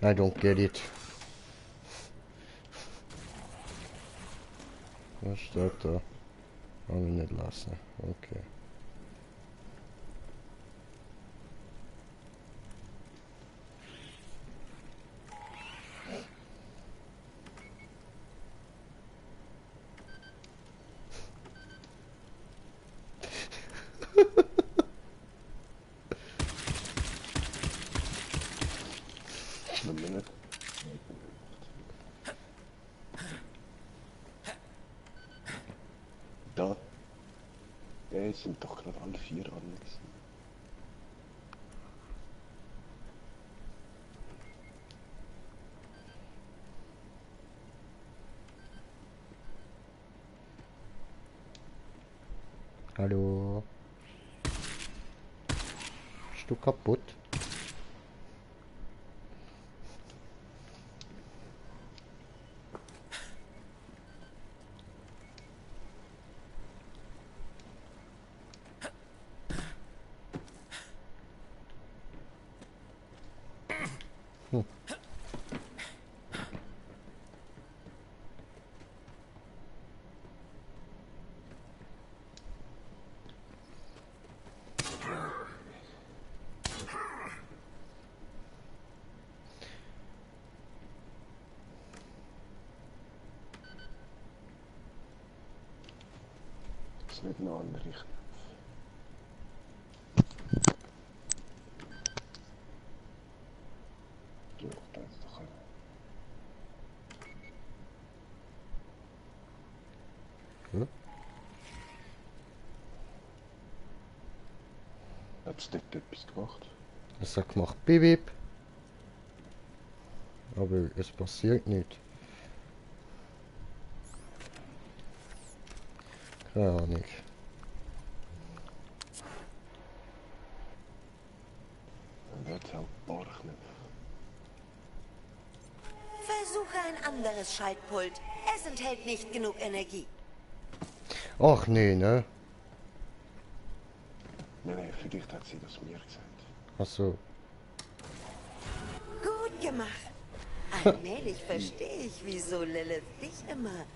I don't get it. Was steht da? Kann ich nicht lassen. Okay. Eine Minute. Da. Ja, jetzt sind doch gerade alle 4 an. Hallo? Bist du kaputt? Das ist nicht eine andere Richtung. Ja, da ist doch ein... Hm? Hat's dort etwas gemacht? Es hat gemacht Bip Bip. Aber es passiert nicht. Keine Ahnung. Und jetzt auch Barch nicht. Versuche ein anderes Schaltpult. Es enthält nicht genug Energie. Ach nee, ne? Nein, vielleicht hat sie das mir gesagt. Achso. Gut gemacht. Allmählich verstehe ich, wieso Lilith dich immer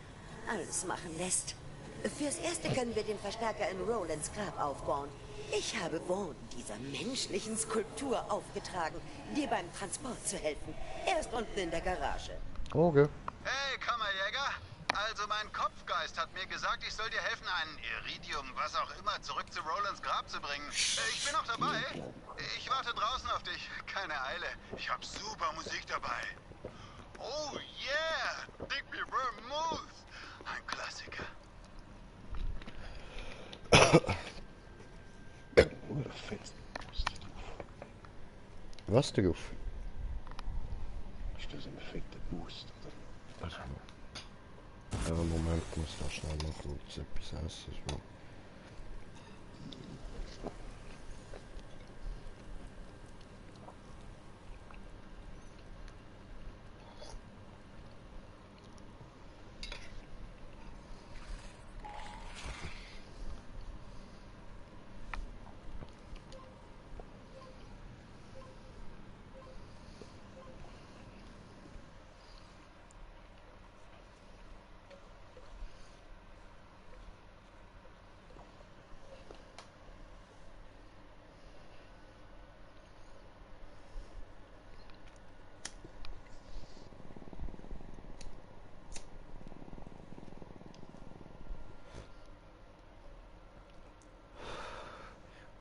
alles machen lässt. Fürs Erste können wir den Verstärker in Rolands Grab aufbauen. Ich habe Vaughn dieser menschlichen Skulptur aufgetragen, dir beim Transport zu helfen. Er ist unten in der Garage. Okay. Hey, Kammerjäger. Also mein Kopfgeist hat mir gesagt, ich soll dir helfen, ein Iridium, was auch immer, zurück zu Rolands Grab zu bringen. Ich bin noch dabei. Ich warte draußen auf dich. Keine Eile. Ich hab super Musik dabei. Oh yeah! Dig Me Vermouth. Ein Klassiker. Oder fest. Was drauf? Ist das ein fetter Boost, oder? Also. Moment, ich muss da schnell noch kurz etwas essen. So.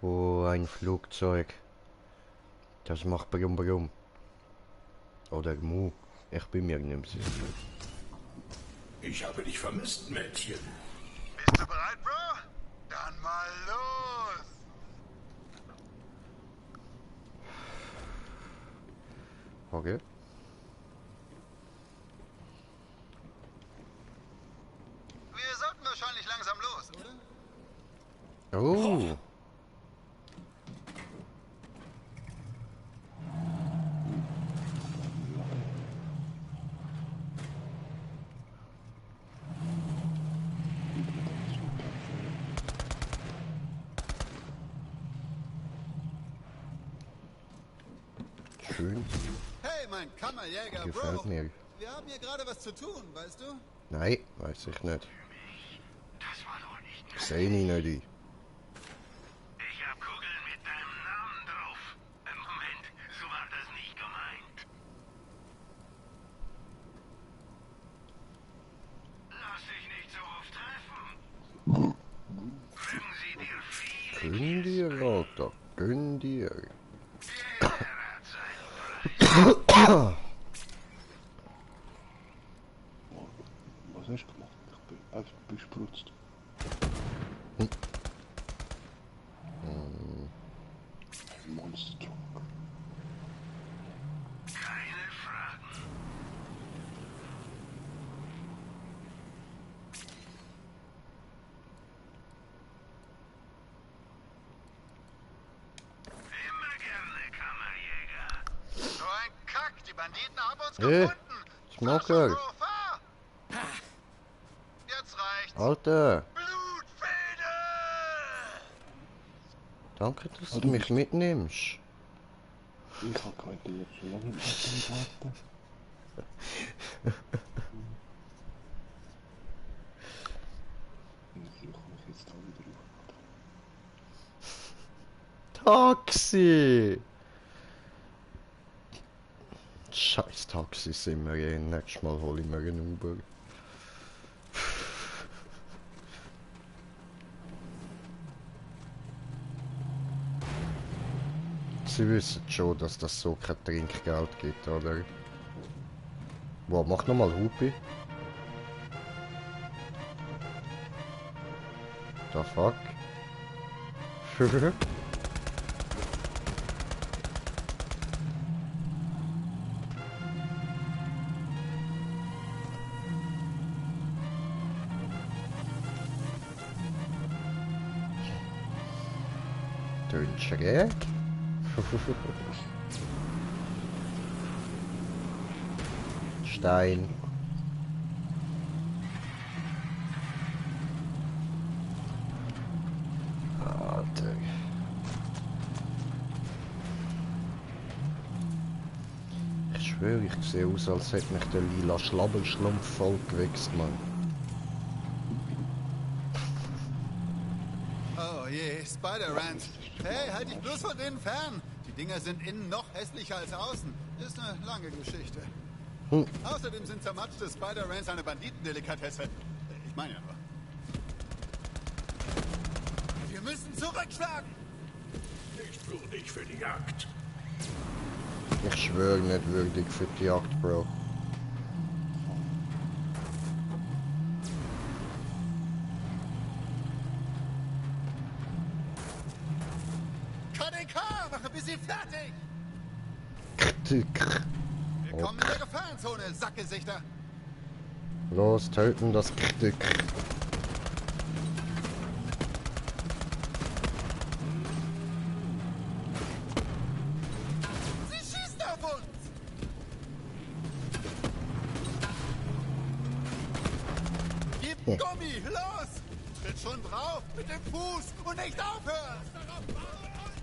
Oh, ein Flugzeug. Das macht Brum Brum. Oder Mu. Ich bin mir nicht sicher. Ich habe dich vermisst, Mädchen. Bist du bereit, Bro? Dann mal los! Okay. Wir sollten wahrscheinlich langsam los, oder? Oh. Schön. Hey, mein Kammerjäger, Gefällt Bro. mir. Wir haben hier gerade was zu tun, weißt du? Nein, weiß ich nicht. sehe ich nicht. Ich hab Kugeln mit deinem Namen drauf. Moment, so war das nicht gemeint. Lass dich nicht so oft treffen. Bringen sie dir viele Gönn dir, Alter. Gönn dir. Jeder hat seinen Preis. Was hast du gemacht? Ich bin einfach besprutzt. Monster Truck. Keine Fragen. Immer gerne, Kammerjäger. So ein Kack, die Banditen haben uns Hey, gefunden. Schmucker. Fahr, fahr. Jetzt reicht's. Alter, Blutfede! danke, dass du mich mitnimmst. Ich hab gemeint, die jetzt so lange nicht warten. Ich suche mich jetzt da wieder auf. Taxi! Scheiß Taxi sind wir eh. Nächstes Mal hole ich mir einen Uber. Sie wissen schon, dass das so kein Trinkgeld gibt, oder? Wow, mach nochmal Hupi. The fuck? Tönt schräg. Stein. Alter. Ich schwöre, ich sehe aus, als hätte mich der lila Schlabbelschlumpf voll gewichst, Mann. Oh je, Spider-Rams. Hey, halt dich bloß von denen fern. Die Dinger sind innen noch hässlicher als außen. Ist eine lange Geschichte. Außerdem sind zermatschte Spider-Rams eine Banditendelikatesse. Ich meine ja nur. Wir müssen zurückschlagen. Nicht würdig für die Jagd. Ich schwöre, nicht würdig für die Jagd, Bro. KDK, mache bis sie fertig. Krtk. Willkommen in der Gefahrenzone, Sackgesichter. Los, töten das Krtk. Sie schießen auf uns. Gib Gummi, los. Tritt schon drauf mit dem Fuß und nicht aufhören.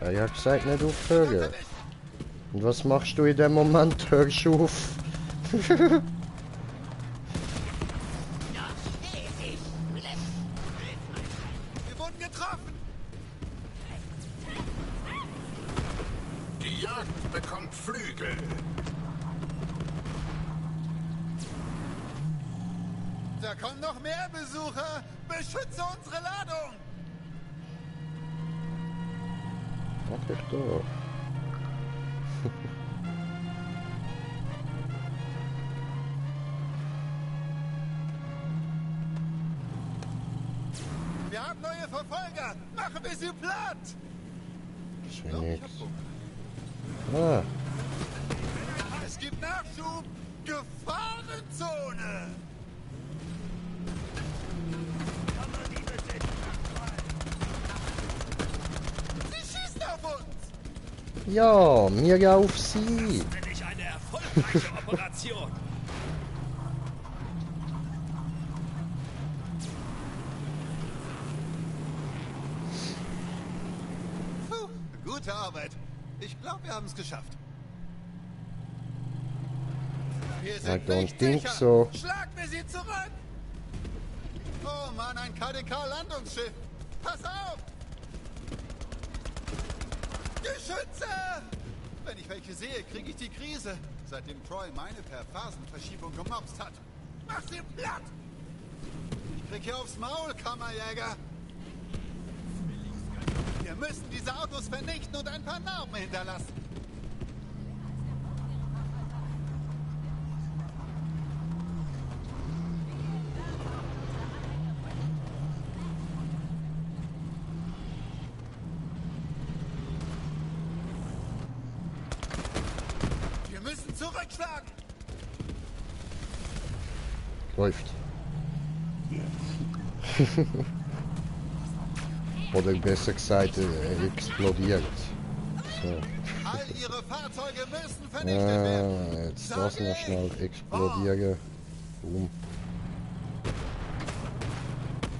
Ja, ich hab gesagt, nicht aufhören. Und was machst du in dem Moment? Hörst du auf? Wir wurden getroffen. Die Jagd bekommt Flügel. Da kommen noch mehr Besucher. Beschütze unsere Ladung. Mach ich doch. Wir haben neue Verfolger. Machen wir sie platt. Ist ja nix. Ah, Es gibt Nachschub. Gefahrenzone. Sie schießen auf uns. ja, mir ja auf sie. Bin ich eine erfolgreiche Operation. Puh, gute Arbeit. Ich glaube, wir haben es geschafft. Wir I sind don't nicht think sicher. so. Schlagen wir sie zurück. Oh Mann, ein KDK-Landungsschiff. Pass auf! Geschütze! Wenn ich welche sehe, kriege ich die Krise. Seitdem Troy meine per Phasenverschiebung gemobst hat. Mach sie platt! Ich krieg hier aufs Maul, Kammerjäger! Wir müssen diese Autos vernichten und ein paar Narben hinterlassen. Wir müssen zurückschlagen! Läuft. Oder besser gesagt, explodiert. So. All ihre Fahrzeuge müssen vernichtet werden. Jetzt das noch schnell explodieren. Boom.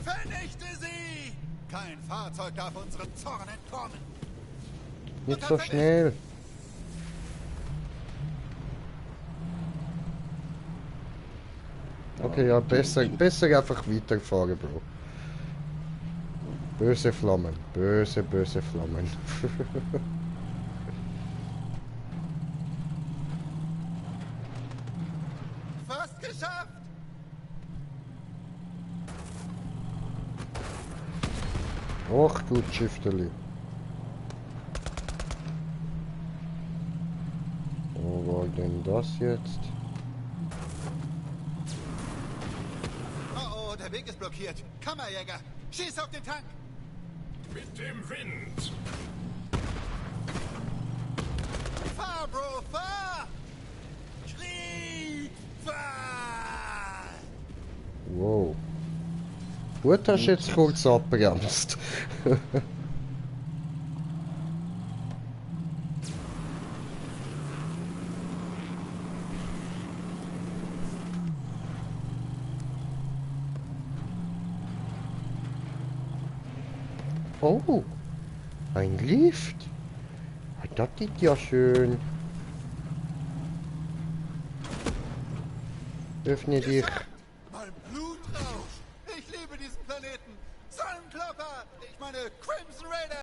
Vernichte sie! Kein Fahrzeug darf unserem Zorn entkommen. Nicht so schnell. Okay, ja, besser einfach weiterfahren, Bro. Böse Flammen, böse Flammen. Fast geschafft! Och, gut Schifteli. Wo war denn das jetzt? Oh, der Weg ist blockiert. Kammerjäger, schieß auf den Tank! Mit dem Wind. Fahr, Bro, fahr! Krieg, fahr! Wow. Gut, hast du jetzt kurz abgebremst. Oh, ein Lift. Das ist ja schön. Öffne dich. Mein Blutrausch! Ich liebe diesen Planeten! Sonnenklopper! Ich meine Crimson Raider!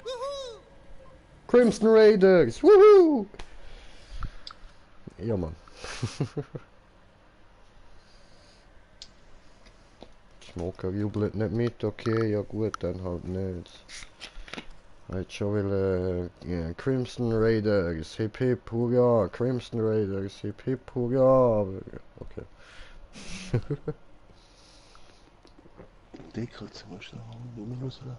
Wuhu! Crimson Raiders. Woohoo! Ja, Mann. Smoker jubelt nicht mit, okay, ja gut, dann halt nicht. Halt schon will Crimson Raiders, hip hip hurra, Crimson Raiders, hip hip hurra, okay. Deckel zum Beispiel immer rauslassen.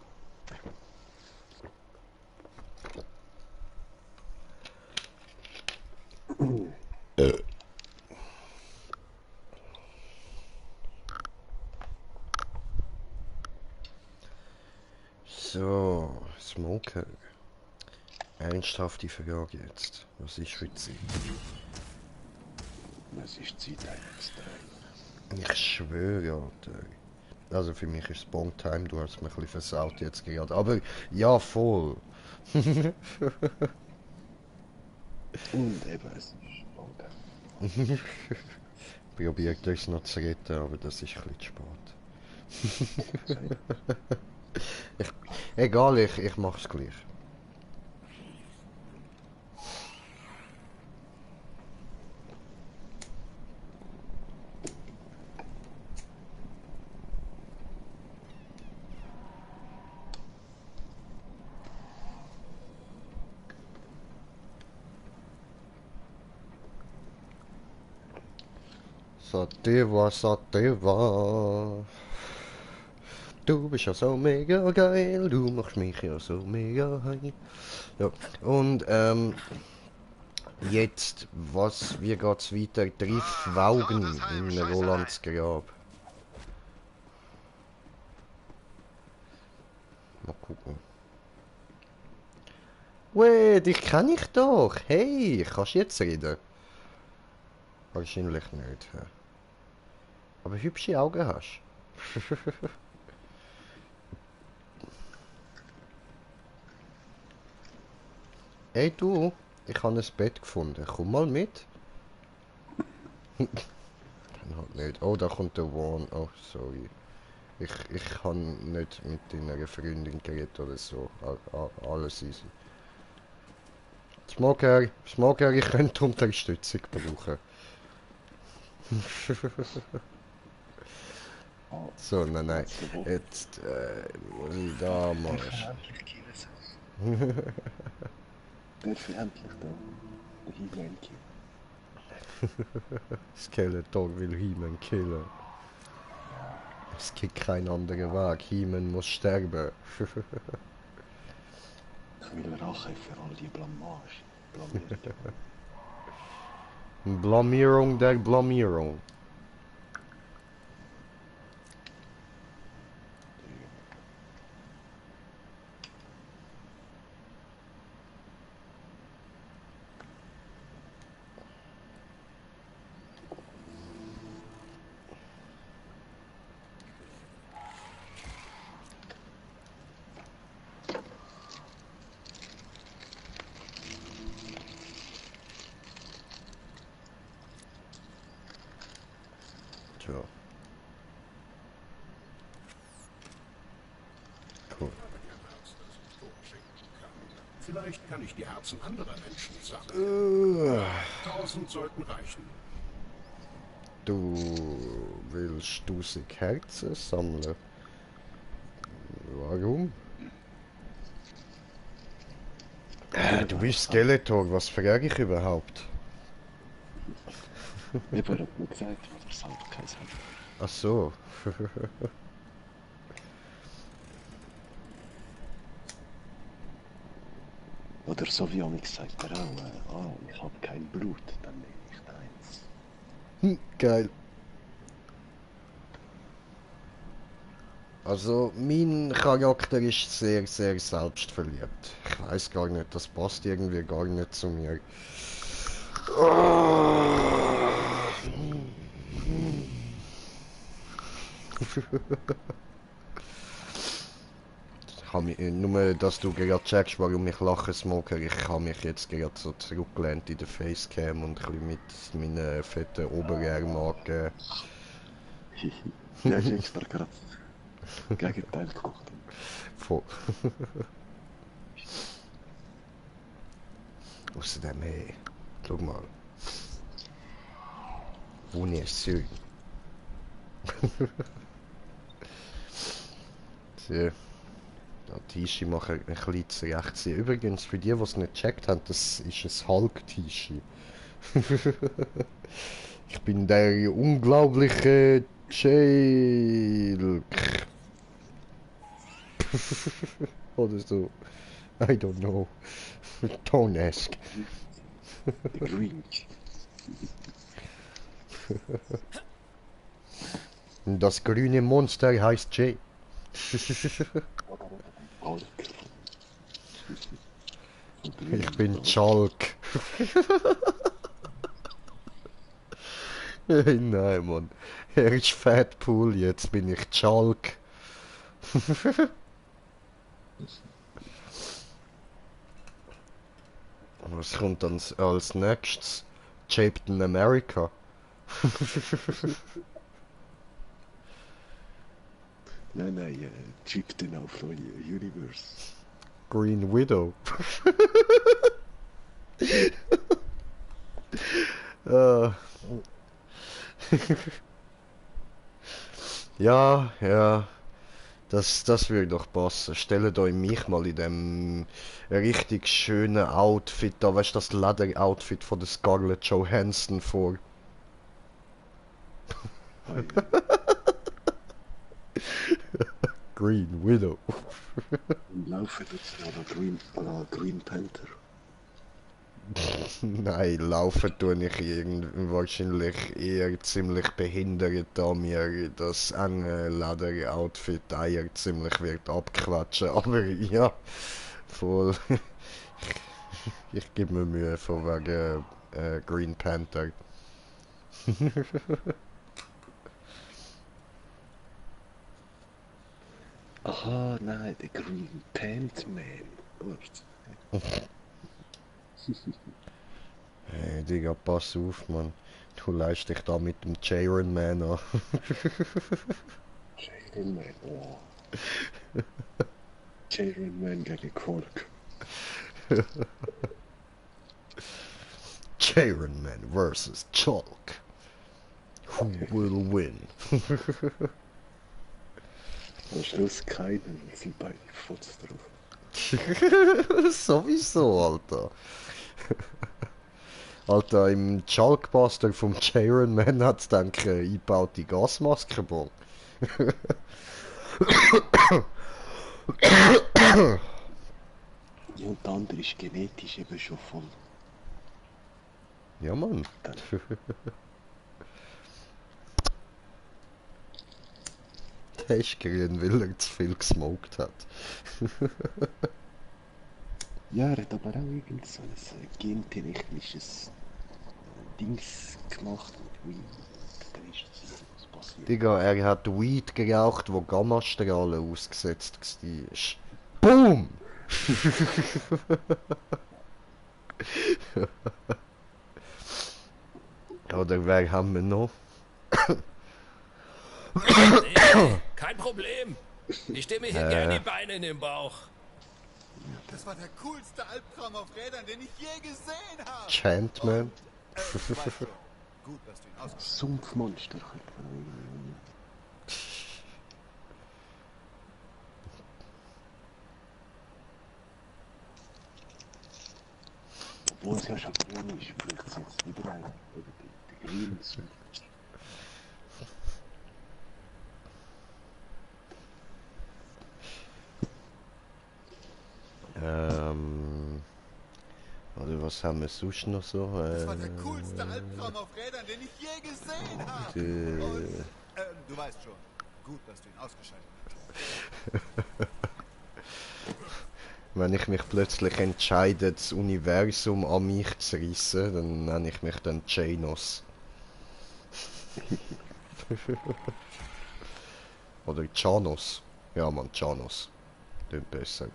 So, Smoker. Ernsthafte Frage jetzt. Was ist für Zeit? Es ist Zeit eines Tages. Ich schwöre, Alter. Also für mich ist es Bong-Time, du hast mich ein bisschen versaut jetzt gerade. Aber ja, voll. Und eben, es ist Bong-Time. Probiert euch noch zu retten, aber das ist ein bisschen spät. Egal, ich mach's gleich. Sativa. Du bist ja so mega geil, du machst mich ja so mega heil. Ja, und jetzt, wie geht's weiter? Triff Waugen in Rolands Grab. Mal gucken. Weh, dich kenn ich doch. Hey, kannst du jetzt reden? Wahrscheinlich nicht. Ja. Aber hübsche Augen hast. Hey du, ich habe ein Bett gefunden. Komm mal mit. Dann halt nicht. Oh, da kommt der One. Oh, sorry. Ich kann nicht mit deiner Freundin geredet oder so. Alles easy. Smoker, ich könnte Unterstützung brauchen. So, nein. Jetzt, muss ich da machen. Darf ich endlich da den He-Man killen? Skeletor will He-Man killen. Es gibt keinen anderen Weg. He-Man muss sterben. Ich will Rache für all die Blamage. Blamierung der Blamierung. Tja. Cool. Vielleicht kann ich die Herzen anderer Menschen sammeln. 1000 sollten reichen. Du willst 1000 Herzen sammeln? Warum? Du bist Skeletor, was frage ich überhaupt? Jemand hat mir gesagt, was er sagt, kein Sinn. Ach so. Oder so wie Onyx sagt er auch, ich habe kein Blut, dann nehme ich deins. Geil. Also, mein Charakter ist sehr, sehr selbstverliebt. Ich weiß gar nicht, das passt irgendwie gar nicht zu mir. Nur, dass du gerade checkst, warum ich lache, Smoker. Ich habe mich jetzt gerade so zurückgelehnt in der Facecam und ein bisschen mit meinen fetten Oberarmen angegeben. Ja, ich extra gerade Gegenteil gekocht. Voll. Außerdem, hey, schau mal. Wunderschön. So. Tischi machen ein bisschen zurecht. Übrigens, für die, die es nicht gecheckt haben, das ist ein Hulk-Tischi. Ich bin der unglaubliche Jail. Oder so. I don't know. Don't ask. Das grüne Monster heißt Jay. Ich bin Chalk. Nein, Mann. Er ist Fatpool, jetzt bin ich Chalk. Was kommt dann als nächstes? Captain America. Nein, Chieftain of Universe. Green Widow. Ja. Das würde doch passen. Stellt euch mich mal in dem richtig schönen Outfit da, weißt du, das Leder-Outfit von der Scarlett Johansson vor. Green Widow. Laufen jetzt oder Green Panther. Nein, laufen tue ich wahrscheinlich eher ziemlich behindert, da mir das enge Leder-Outfit Eier ziemlich wird abquatschen. Aber ja, voll. Ich gebe mir Mühe von wegen Green Panther. Aha, nein, der Green Pantman. Hey, Digga, pass auf, Mann. Du leist dich da mit dem Iron Man an. Charon Man, oh. Charon Man gegen Quark. Charon Man versus Chalk. Who will win? Am Schluss keinen, sind beide Fotz drauf. Sowieso, Alter. Alter, im Chalkbuster vom Charon Man hat es dann eine eingebaute Gasmaske gebaut. Ja, und der andere ist genetisch eben schon voll. Ja, Mann. Der ist grün, weil er zu viel gesmoked hat. Ja, er hat aber auch irgend so ein gentechnisches Dings gemacht mit Weed. Dann ist das passiert. Digga, er hat Weed geraucht, wo Gammastrahlen ausgesetzt war. BOOM! Oder wer haben wir noch? Nee, kein Problem. Ich stehe mir hier gerne die Beine in den Bauch. Das war der coolste Albtraum auf Rädern, den ich je gesehen habe. Chantman. Du weißt schon. Gut, dass du ihn ausgeschaltet Sumpfmonster. Obwohl es ja schon grün ist, vielleicht sind es überall die grünen Sumpf. Oder was haben wir sonst noch so? Das war der coolste Albtraum auf Rädern, den ich je gesehen habe. Und, du weißt schon. Gut, dass du ihn ausgeschaltet hast. Wenn ich mich plötzlich entscheide, das Universum an mich zu reissen, dann nenne ich mich dann Janos. Oder Janos. Ja, man, Janos. Klingt besser.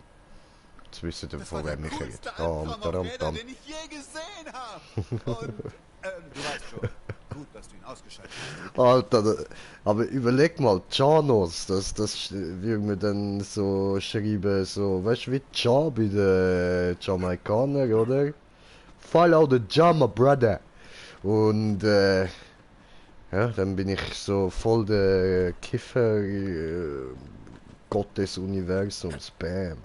Jetzt wissen wir, von wem ich rede. Den ich je gesehen habe. Und, du weißt schon. Gut, dass du ihn ausgeschaltet hast. Alter, aber überleg mal, Janos, das würde man dann so schreiben, so, weißt du, wie Ja bei den Jamaikanern, oder? Follow the Jama, brother. Und, ja, dann bin ich so voll der Kiffer Gott des Universums, bam.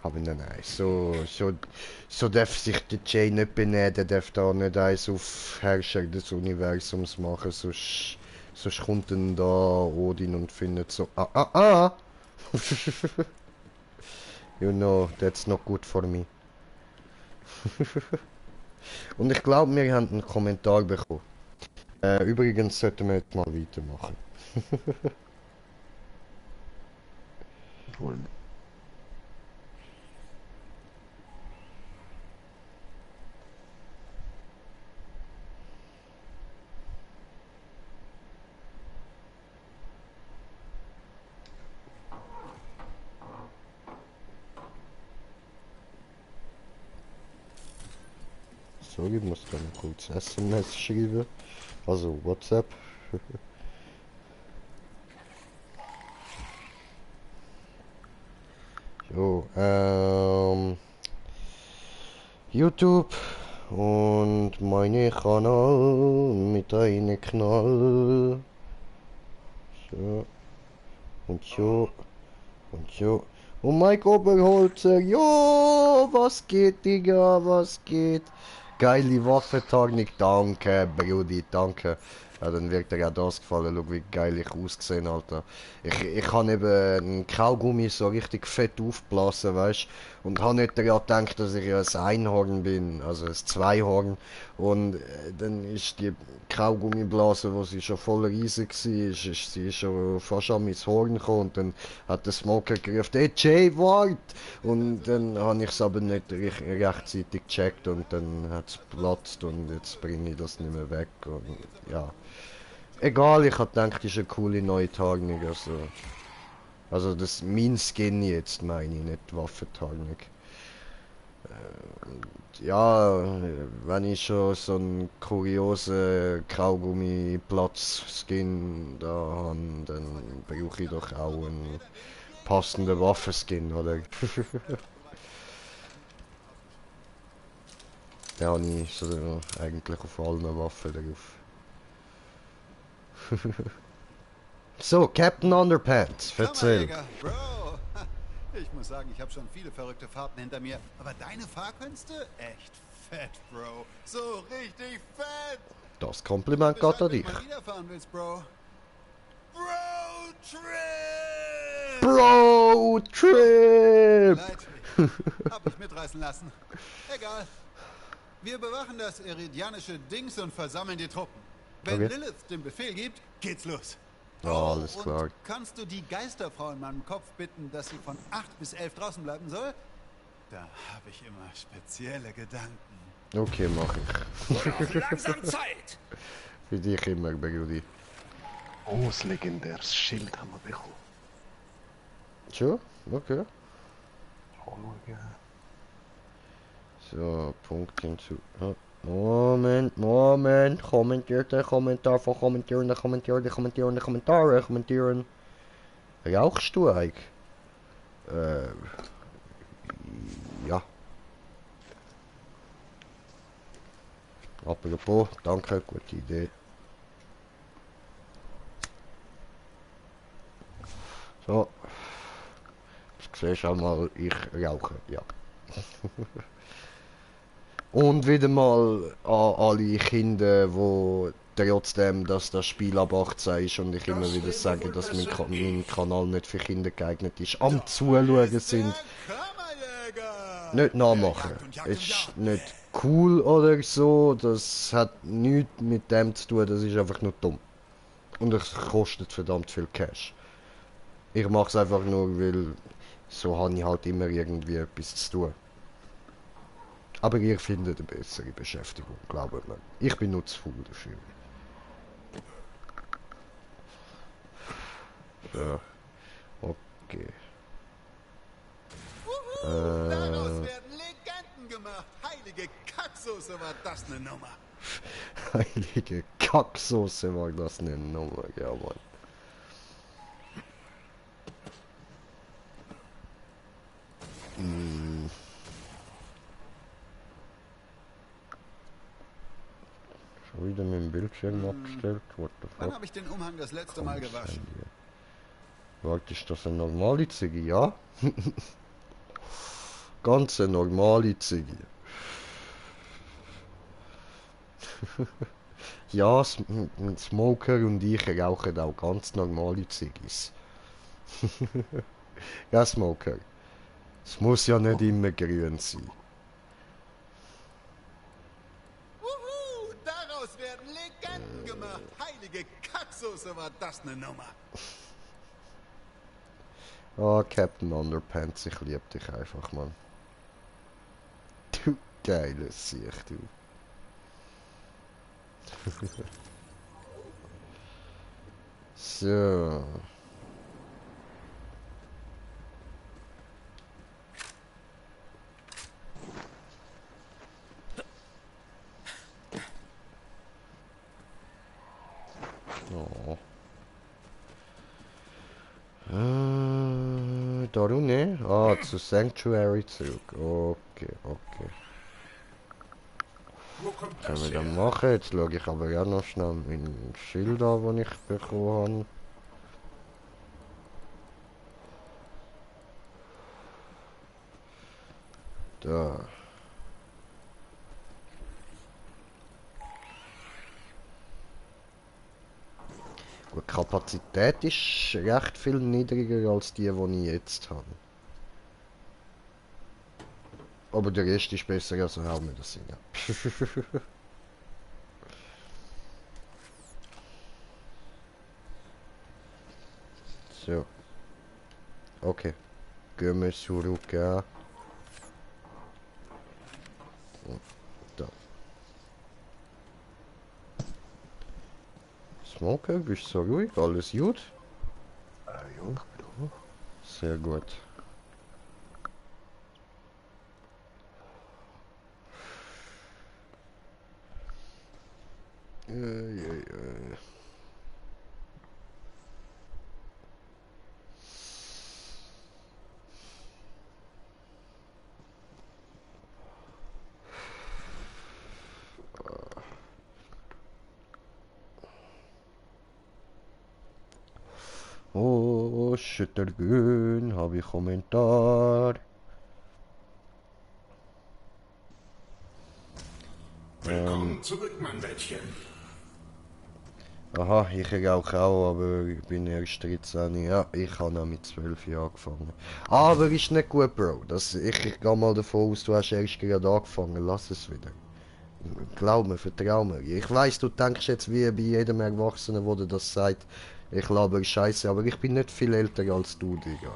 Aber nein, so darf sich der Jay nicht benehmen, der darf da nicht eins auf Herrscher des Universums machen, sonst kommt dann da Odin und findet so, you know, that's not good for me. Und ich glaube, wir haben einen Kommentar bekommen. Übrigens sollten wir jetzt mal weitermachen. So, ich muss dann kurz SMS schreiben. Also WhatsApp. Jo, YouTube und meine Kanal mit einem Knall. So. Und so. Und so. Und Mike Oberholzer. Jo, was geht, Digga, was geht? Geile Waffentarnung, danke, Brudi, danke. Ja, dann wird dir auch das gefallen, schau wie geil ich ausgesehen, Alter. Ich habe eben einen Kaugummi so richtig fett aufgeblasen, weißt, und habe nicht daran gedacht, dass ich ja ein Einhorn bin, also ein Zweihorn. Und dann ist die Kaugummiblase, wo sie schon voll riesig war, ist sie schon fast an mein Horn gekommen. Und dann hat der Smoker gerufen, hey Jay, wart! Und dann habe ich es aber nicht rechtzeitig gecheckt und dann hat es geplatzt und jetzt bringe ich das nicht mehr weg. Und ja. Egal, ich hab gedacht, das ist eine coole neue Tarnung, also das mein Skin jetzt, meine ich, nicht die Waffentarnung. Ja, wenn ich schon so einen kuriosen Kaugummi-Platz-Skin da habe, dann brauche ich doch auch einen passenden Waffenskin, oder? Den habe ich so eigentlich auf allen Waffen drauf. So, Captain Underpants, erzähl. Bro, ich muss sagen, ich habe schon viele verrückte Fahrten hinter mir, aber deine Fahrkünste? Echt fett, Bro. So richtig fett. Das Kompliment geht an dich. Mal wieder fahren willst, Bro. Bro Trip! Bro Trip! Leid, hab ich mitreißen lassen. Egal. Wir bewachen das iridianische Dings und versammeln die Truppen. Wenn Okay. Lilith den Befehl gibt, geht's los. Ja, alles und klar. kannst du die Geisterfrau in meinem Kopf bitten, dass sie von 8 bis 11 draußen bleiben soll? Da habe ich immer spezielle Gedanken. Okay, mach ich. Wurde auch langsam Zeit. Für dich immer, Brudi. Oh, das legendäres Schild haben wir bekommen. Schon? Okay. Anschauen. So, Punkt hinzu. Ah, Moment. Kommentieren. Kommentieren. Rauchst du eigentlich? Ja. Apropos, danke, gute Idee. So. Du siehst auch mal, ich rauche, ja. Und wieder mal an alle Kinder, die trotzdem, dass das Spiel ab 18 ist und ich immer wieder sage, dass mein Kanal nicht für Kinder geeignet ist, am Zuschauen sind, nicht nachmachen. Ist nicht cool oder so, das hat nichts mit dem zu tun, das ist einfach nur dumm. Und es kostet verdammt viel Cash. Ich mache es einfach nur, weil so habe ich halt immer irgendwie etwas zu tun. Aber ihr findet eine bessere Beschäftigung, glaubt mir. Ich bin nur zu faul dafür. So. Okay. Daraus werden Legenden gemacht. Heilige Kacksoße war das eine Nummer. Heilige Kacksoße war das eine Nummer, ja Mann. Schon wieder mit dem Bildschirm abgestellt, what the Wann fuck. habe ich den Umhang das letzte Mal gewaschen? Warte, ist das eine normale Ziege? Ja? Ganz eine normale Ziege. Ja, Smoker und ich rauchen auch ganz normale Ziggis. Ja, Smoker. Es muss ja nicht immer grün sein. Wuhu, daraus werden Legenden gemacht. Heilige Kacksoße war das eine Nummer. Ah, Captain Underpants, ich lieb dich einfach, Mann. Du geiles Sieg, du. So. Oh. Da ne? Ah, zu Sanctuary zurück. Okay, okay. Wo kommt Können das wir dann her? machen? Jetzt schaue ich aber ja noch schnell mein Schild an, das ich bekommen habe. Da. Gut, die Kapazität ist recht viel niedriger als die ich jetzt habe. Aber der Rest ist besser als Raumedizin. So. Okay. Gehen wir zurück. Ja. Da. Smoker, bist du so ruhig? Alles gut? Ja, ich bin da. Sehr gut. Ei. Oh, Schüttergün, habe ich Kommentar. Willkommen zurück, mein Mädchen. Aha, ich rauche auch, aber ich bin erst 13. Ja, ich habe noch mit 12 Jahren angefangen. Aber ist nicht gut, Bro. Ich gehe mal davon aus, du hast erst gerade angefangen. Lass es wieder. Glaub mir, vertrau mir. Ich weiss, du denkst jetzt wie bei jedem Erwachsenen, wo dir das sagt, ich laber Scheiße, aber ich bin nicht viel älter als du, Digga.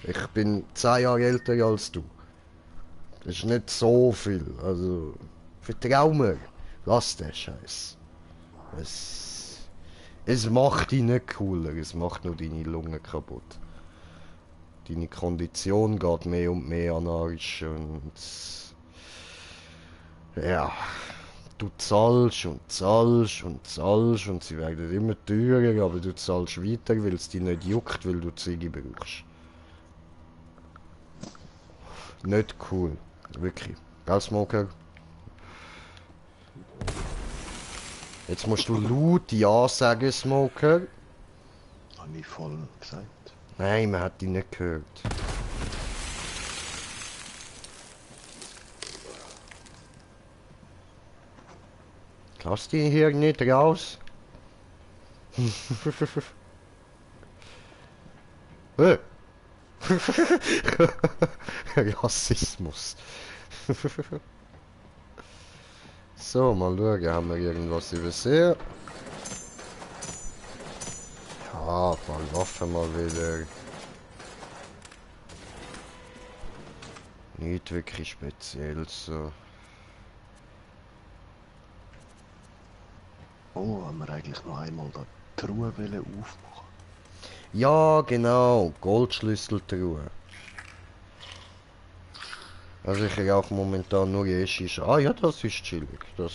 Ich bin 10 Jahre älter als du. Das ist nicht so viel. Also, vertrau mir. Lass den Scheiß. Es macht dich nicht cooler, es macht nur deine Lungen kaputt. Deine Kondition geht mehr und mehr an Arsch und... Ja... Du zahlst und zahlst und zahlst und sie werden immer teurer, aber du zahlst weiter, weil es dich nicht juckt, weil du Ziege brauchst. Nicht cool. Wirklich. Gell, Smoker? Jetzt musst du laut Ja sagen, Smoker. Habe ich voll gesagt. Nein, man hat dich nicht gehört. Lass dich hier nicht raus. Rassismus. So, mal schauen, haben wir irgendwas übersehen? Ja, ein paar Waffen mal wieder. Nicht wirklich speziell so. Oh, haben wir eigentlich noch einmal da die Truhe aufmachen? Ja, genau, Goldschlüsseltruhe. Also ich rauche momentan nur Shisha. Ah ja, das ist chillig. Das...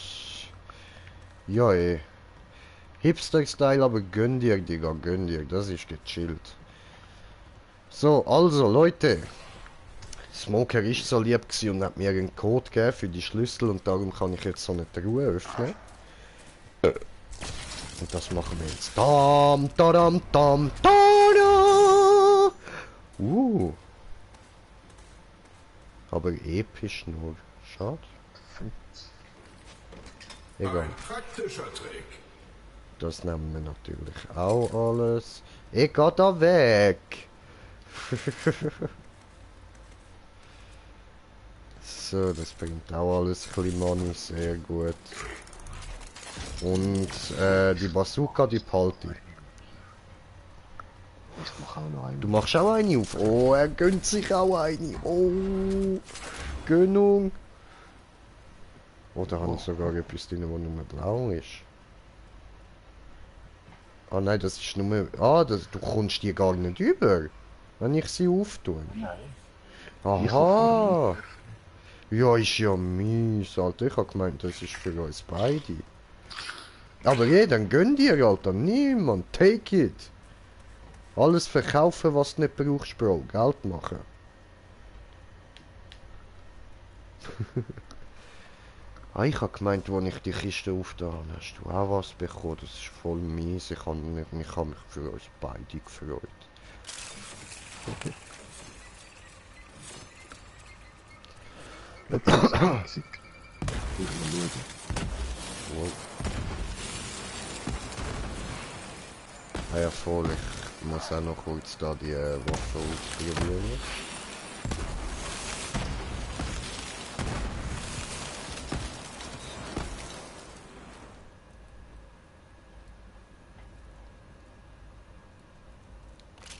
Ja Hipster-Style, aber gönn dir, Digga, gönn dir. Das ist gechillt. So, also Leute. Smoker ist so lieb gewesen und hat mir einen Code gegeben für die Schlüssel und darum kann ich jetzt so eine Truhe öffnen. Und das machen wir jetzt. Tam, tadam, tam, tada! Aber episch nur. Schade. Egal. Ein praktischer Trick. Das nehmen wir natürlich auch alles. Ich geh da weg. So, das bringt auch alles ein bisschen Money. Sehr gut. Und die Bazooka, die behalte ich. Ich mache auch noch eine. Du machst auch eine auf. Oh, er gönnt sich auch eine. Oh, Gönnung. Oh, da habe ich sogar etwas drin, wo nur blau ist. Ah nein, das ist nur... Ah, du kommst die gar nicht über, wenn ich sie auftue. Nein. Aha. Ja, ist ja mies, Alter. Ich hab gemeint, das ist für uns beide. Aber dann gönn dir, Alter. Niemand. Take it. Alles verkaufen, was du nicht brauchst, Bro. Geld machen. Ich hab gemeint, als ich die Kiste aufgetan habe, hast du auch was bekommen. Das ist voll mies. Ich habe mich für uns beide gefreut. Ja, voll. Ich muss auch noch kurz da die Waffe ausprobieren.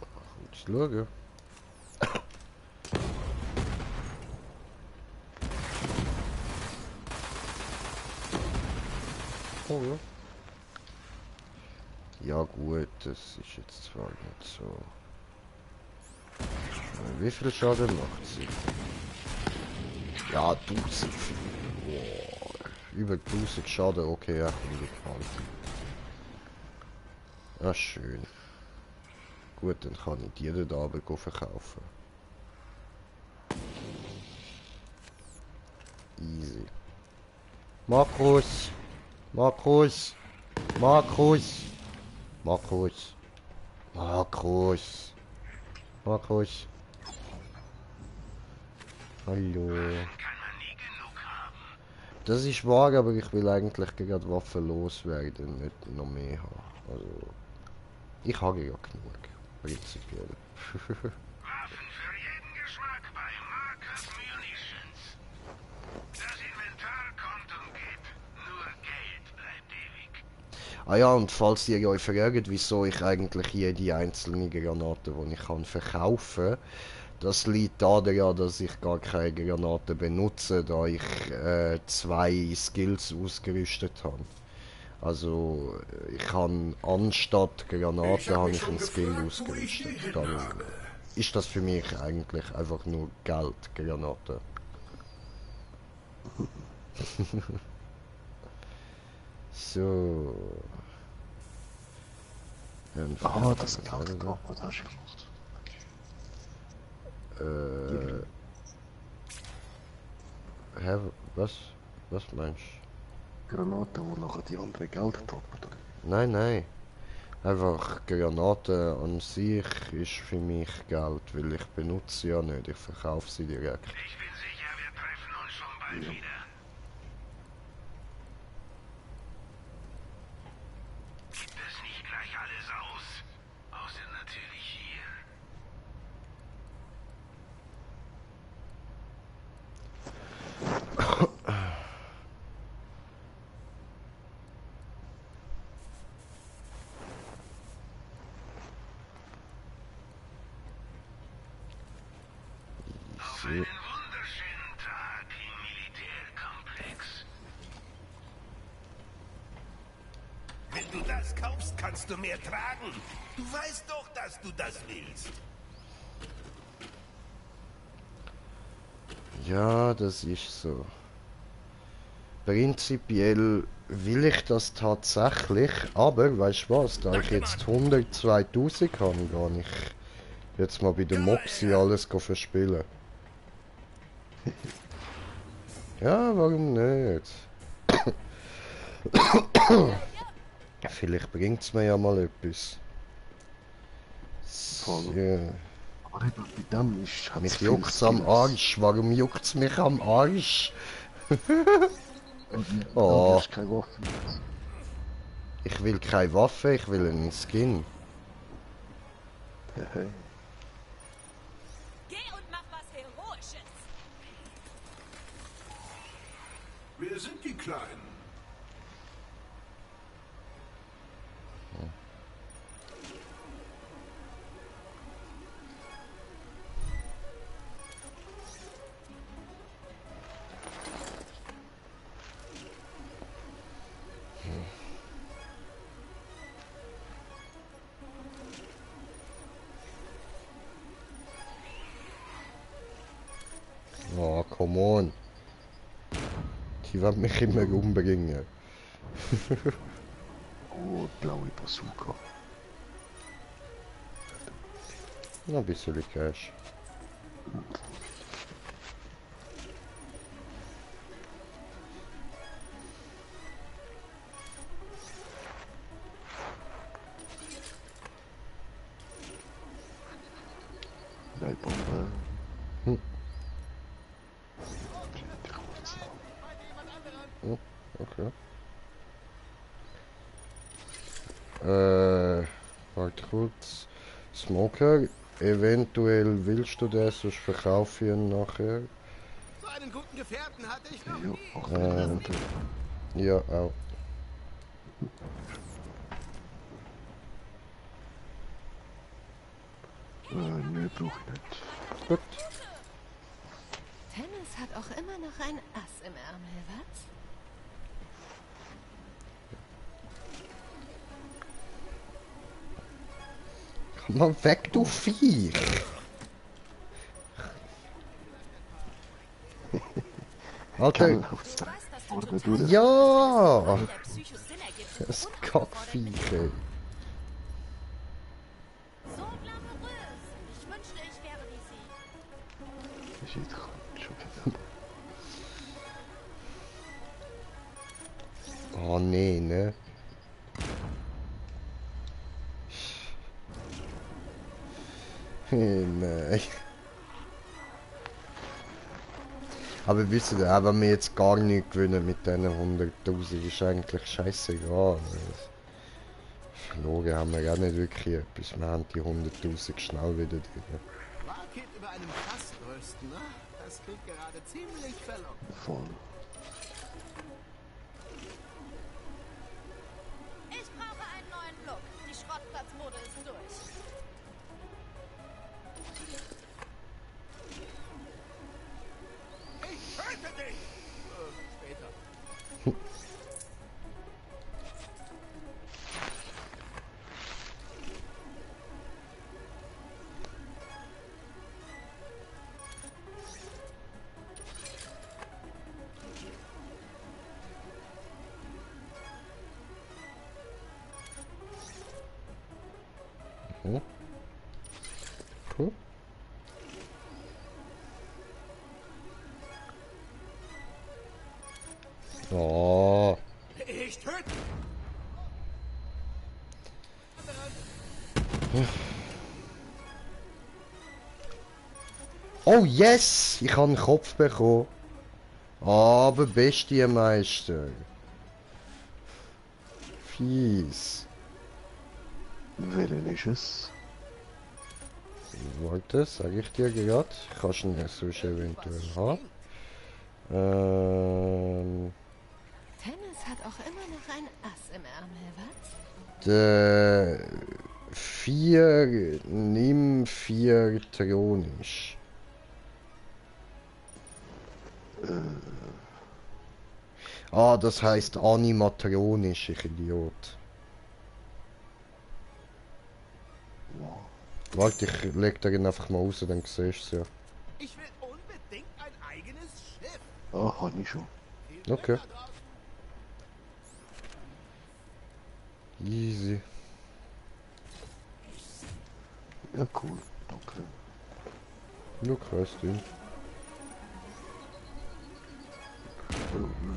Kurz schauen. Oh ja. Ja gut, das ist jetzt zwar nicht so. Wie viel Schaden macht sie? Ja, 1000. Wow. Über 1000 Schaden, okay, ja, bekannt. Ah, schön. Gut, dann kann ich die dort aber verkaufen. Easy. Markus! Markus! Markus! Markus! Markus! Markus! Hallo. Das ist wahr, aber ich will eigentlich gerade Waffen loswerden, nicht noch mehr haben. Also, ich habe ja genug, prinzipiell. Waffen für jeden Geschmack bei Marcus Munitions. Das Inventar kommt und geht. Nur Geld bleibt ewig. Ah ja, und falls ihr euch fragt, wieso ich eigentlich jede einzelne Granate, die ich kann, verkaufen, das liegt daran, dass ich gar keine Granaten benutze, da ich 2 Skills ausgerüstet habe. Also ich habe anstatt Granaten habe ich einen Skill ausgerüstet. Dann ist das für mich eigentlich einfach nur Geld, Granaten. So. Ah, das ist ein Geld, was hast du gemacht? Hä, was? Was meinst du? Granaten, die nachher die anderen Geld toppen, oder? Nein, nein. Einfach Granaten an sich ist für mich Geld, weil ich benutze sie ja nicht, ich verkaufe sie direkt. Ich bin sicher, wir treffen uns schon bald wieder. Gibt es nicht gleich alles aus? Außer natürlich hier. Auf einen wunderschönen Tag im Militärkomplex. Wenn du das kaufst, kannst du mehr tragen. Du weißt doch, dass du das willst. Ja, das ist so. Prinzipiell will ich das tatsächlich, aber weißt du was, da ich jetzt 102.000 habe, gar nicht jetzt mal bei der Moxie alles verspielen. Ja, warum nicht? Vielleicht bringt es mir ja mal etwas. Ja. Aber eben bei dem ist... Mich juckt's am Arsch. Warum juckt's mich am Arsch? Oh. Keine Waffe. Ich will keine Waffe, ich will einen Skin. Hey. Geh und mach was Heroisches. Wer sind die Kleinen? Oh, come on. Die werden mich immer umbringen. Oh, blaue Bazooka. Na, ein bisschen Cash. Nein, Bombe. Oh, okay. Warte kurz. Smoker, eventuell willst du das, sonst verkaufe ich ihn nachher. So einen guten Gefährten hatte ich noch Ja, nie. auch eine Ja, auch. Nö, brauche ich nicht. Gut. Tennis hat auch immer noch ein Ass im Ärmel, was? Mal weg, du Viech! Alter! Ja! Das Kackviech, ey. So glamourös. Ich wünschte, ich wäre wie sie. Ist jetzt schon wieder. Oh nee, ne? Nein. Aber wisst ihr, auch wenn wir jetzt gar nicht gewinnen mit diesen 100.000, ist eigentlich scheißegal. Verloren haben wir auch nicht wirklich etwas. Wir haben die 100.000 schnell wieder drin. Barkeep über einem Fass rösten, ne? Das klingt gerade ziemlich verlockend. Voll. Ich brauche einen neuen Look. Die Schrottplatzmode ist durch. Ich töte dich! Später. Hm? Cool. Oh. Ich töte! Oh yes! Ich habe einen Kopf bekommen. Aber Bestienmeister. Fies. Welchen ist es? Warte, sage ich dir gerade. Kannst du ihn sonst eventuell haben. Tennis hat auch immer noch ein Ass im Ärmel, was? Der 4 nimm 4 Tronisch. Ah, das heißt animatronisch, ich Idiot. Warte, ich leg den einfach mal raus, dann siehst du es ja. Ich will unbedingt ein eigenes Schiff. Ah, kann ich schon. Okay. Easy. Ja, cool. Danke. Nur krass, du.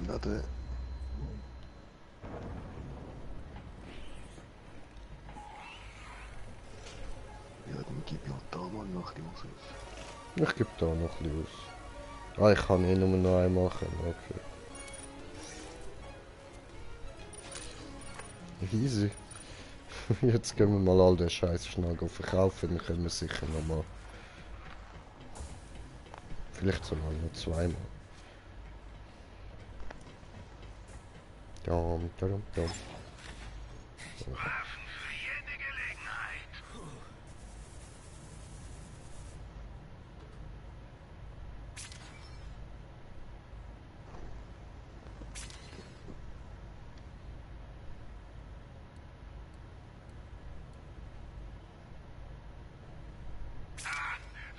Na, der. Ja, dann gib ja da mal noch die was aus. Ich gebe da noch ein bisschen aus. Ah, ich kann eh nur noch einmal machen, okay. Easy. Jetzt gehen wir mal all den Scheiß schnell verkaufen, dann können wir sicher noch mal. Vielleicht sogar noch zweimal. Dum, dum, dum. Waffen für jede Gelegenheit.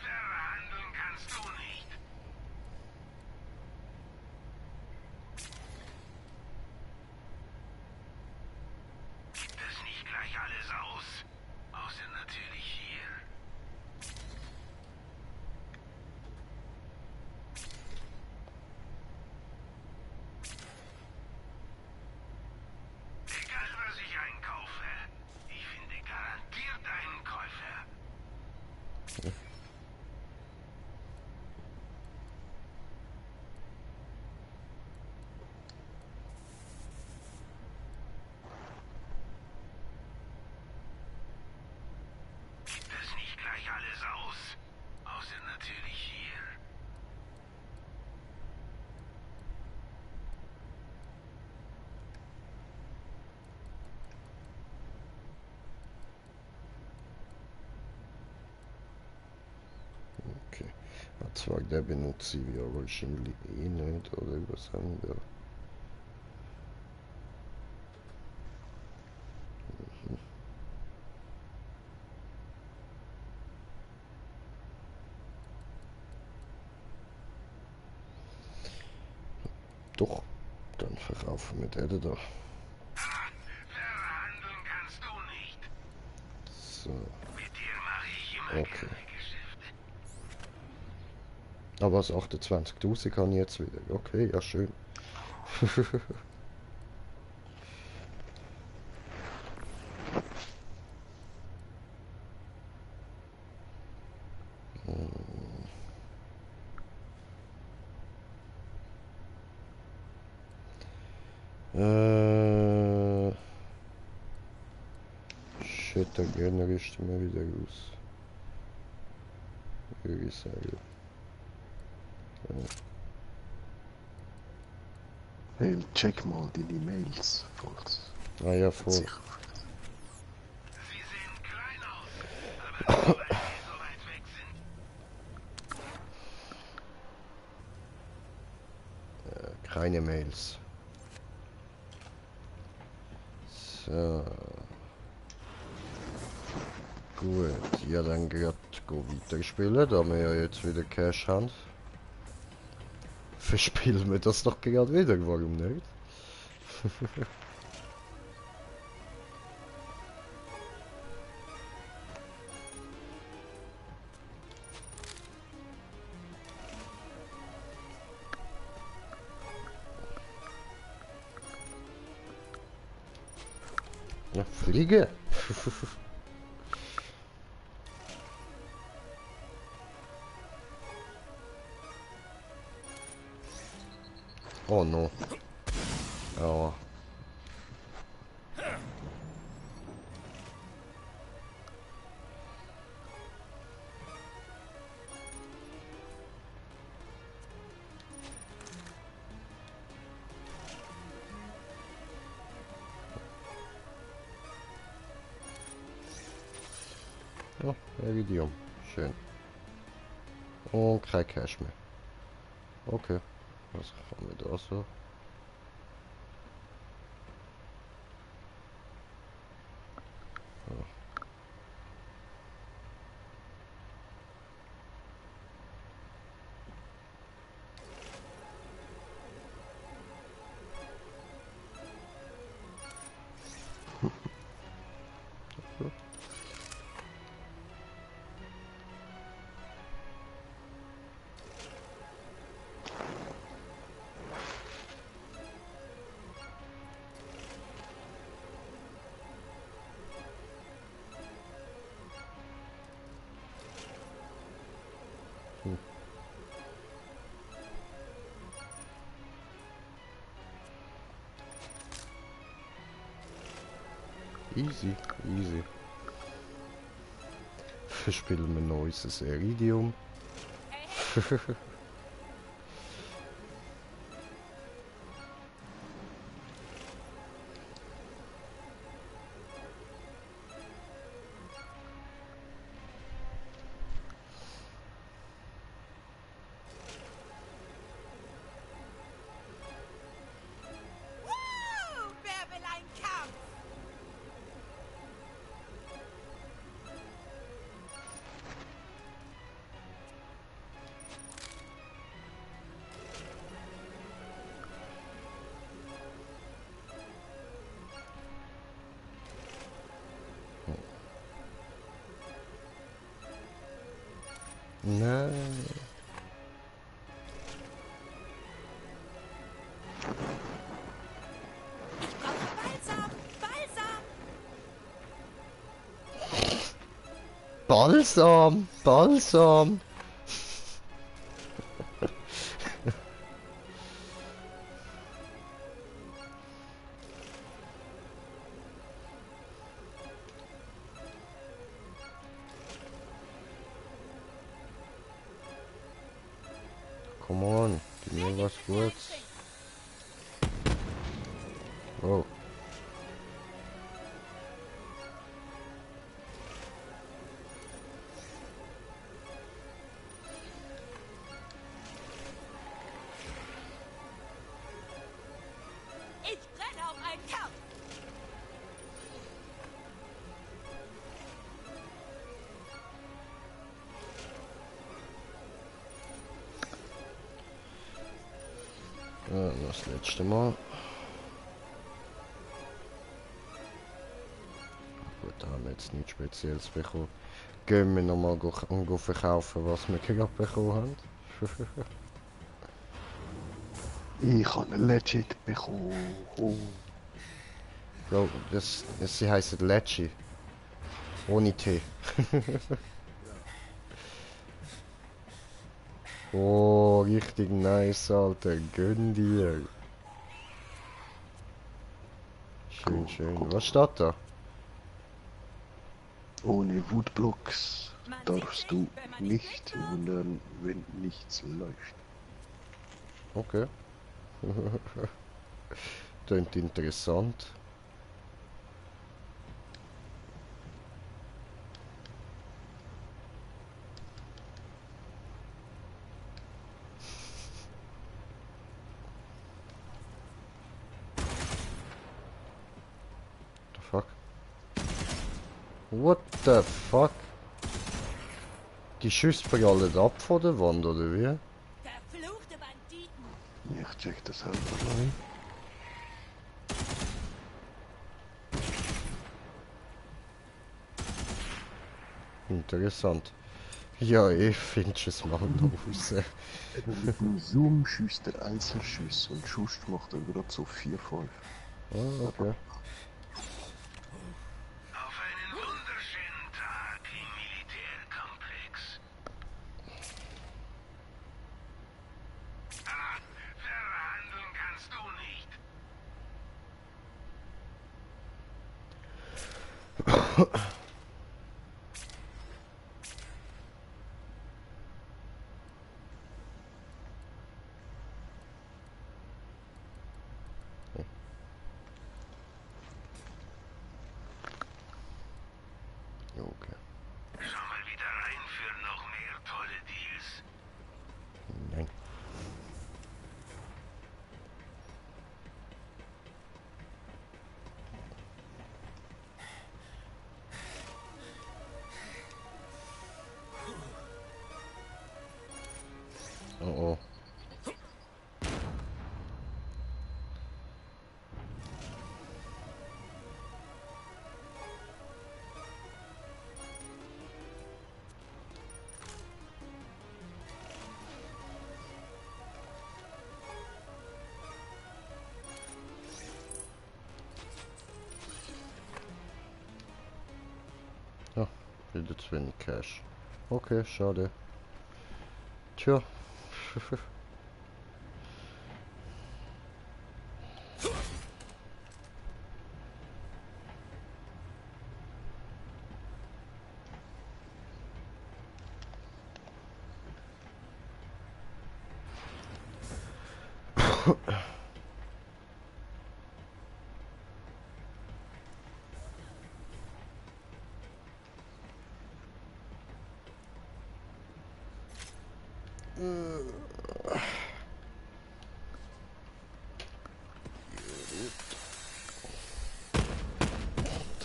Verhandeln kannst du nicht. Gibt es nicht gleich alles aus? Außer natürlich hier. Egal was ich einkaufe, ich finde garantiert einen Käufer. Gibt es nicht gleich alles aus? Außer natürlich hier. Okay. Zwar der benutze ich ja wahrscheinlich eh nicht, oder was haben wir? Doch, dann verkaufen wir den da. Verhandeln kannst du nicht. So, Mit dir mache ich immer okay. gerne Geschäfte. Aber das 28.000 kann ich jetzt wieder. Okay, ja schön. Shit, der Gegner rüstet mir wieder aus. Würde ich sagen. Hey, check mal deine Mails, falls. Ah ja, voll. Sie sehen klein aus, aber nur weil sie so weit weg sind. Keine Mails. So. Gut, ja dann gerade weiterspielen, da wir ja jetzt wieder Cash haben. Verspielen wir das doch gerade wieder, warum nicht? Ja, fliege! Oh no. Oh. Oh, Iridium. Schön. Und kein Cash mehr. Okay. Was haben wir da so? Easy, easy. Verspielen wir neues Iridium. Wer will einen Kampf? Nein. Ich brauche Balsam! Balsam! Balsam! Balsam! Come on, gib mir was Gutes. Oh. Ich brenne auf einen Kampf! Das letzte Mal. Gut, da haben wir jetzt nichts Spezielles bekommen. Gehen wir nochmal verkaufen, was wir gerade bekommen haben. Ich habe ein Legit bekommen. Oh. Bro, sie heisst Leggy. Ohne T. Oh, richtig nice, Alter. Gönn dir. Schön, schön. Was steht da? Ohne Woodblocks darfst du nicht wundern, wenn nichts läuft. Okay. Klingt interessant. The fuck? What the fuck? Die Schüsse prallen ab von der Wand, oder wie? Verfluchte Banditen! Ich check das selber rein. Interessant. Ja, ich finde es mal noch raus. Mit dem Zoom schießt er Einzelschüsse und Schuss macht er gerade so 4-5. Ah, okay. Auf einen wunderschönen Tag im Militärkomplex. Ah, verhandeln kannst du nicht. Okay. Schau mal wieder rein für noch mehr tolle Deals. Nein. Oh oh. Ja, wieder zu wenig Cash. Okay, schade. Tja.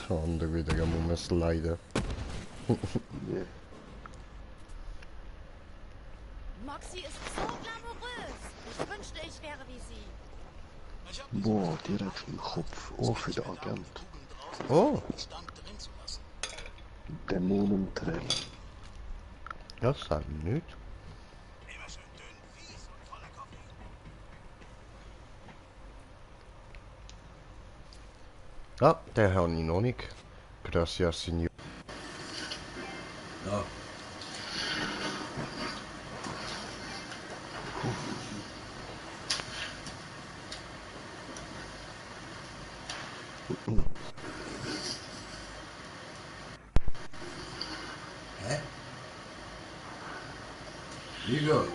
Der andere wieder am Umsliden. Yeah. Moxie ist so glamourös. Ich wünschte, ich wäre wie sie. Boah, direkt im Kopf. Oh, für den Agent. Oh, Dämonentrenner. das sagt nicht. Ah, der habe ich noch nicht. Gracias, Senor. Ja. Hä? Igor.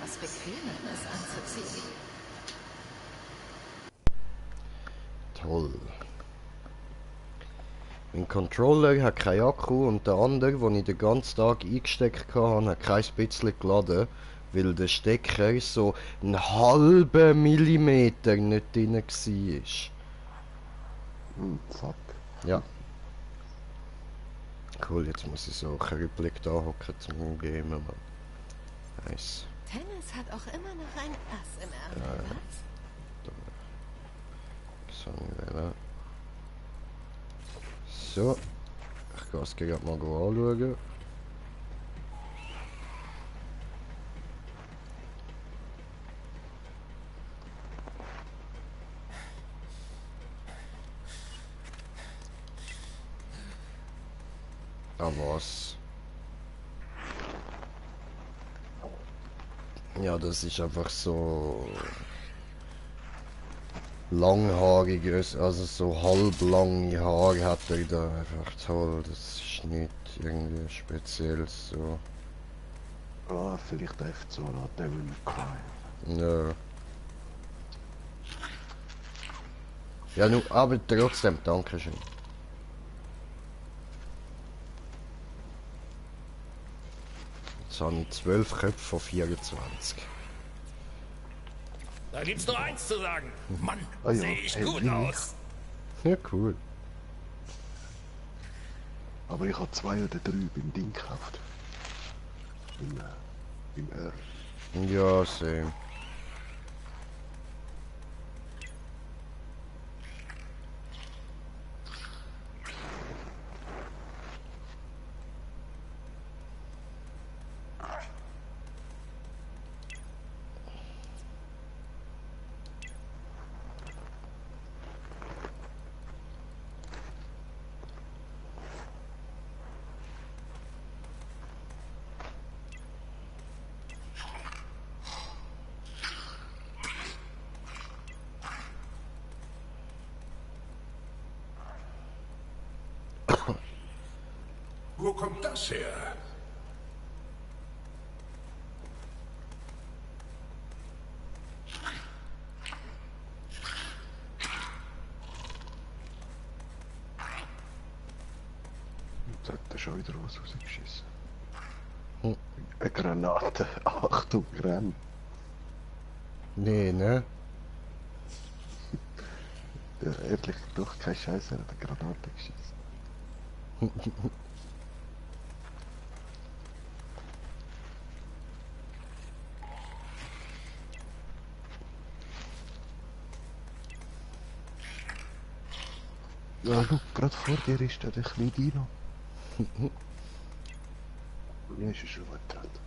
Was Bequemeres anzuziehen. Toll. Mein Controller hat keinen Akku und der andere, den ich den ganzen Tag eingesteckt habe, hat kein bisschen geladen, weil der Stecker so einen halben Millimeter nicht drin war. Fuck. Ja. Cool, jetzt muss ich so einen Rückblick da hocken zum Gamen, Mann. Nice. Tennis hat auch immer noch ein Ass im Ärmel, was? So, ich gehe es gerade mal anschauen. Ah, was? Ja, das ist einfach so langhaarig, also so halblange Haare hat er da, einfach toll, das ist nicht irgendwie speziell so. Ah, vielleicht einfach so ein Devil May Cry. Ja. Ja, nu, aber trotzdem, danke schön. Jetzt habe ich 12 Köpfe von 24. Da gibt's nur eins zu sagen. Mann, Ah ja, sehe ich hey, gut wie aus. Ja, cool. Aber ich habe 2 oder 3 beim Ding gekauft. Beim R. Ja, same. Wo kommt das her? Jetzt hat er schon wieder was rausgeschissen. Hm. Eine Granate. Achtung, renn. Nee, ne? Ja, ehrlich, doch kein Scheiß, er hat eine Granate geschissen. Ja, schau, gerade vor dir ist da der kleine Dino. Ja, ist er schon weggerannt.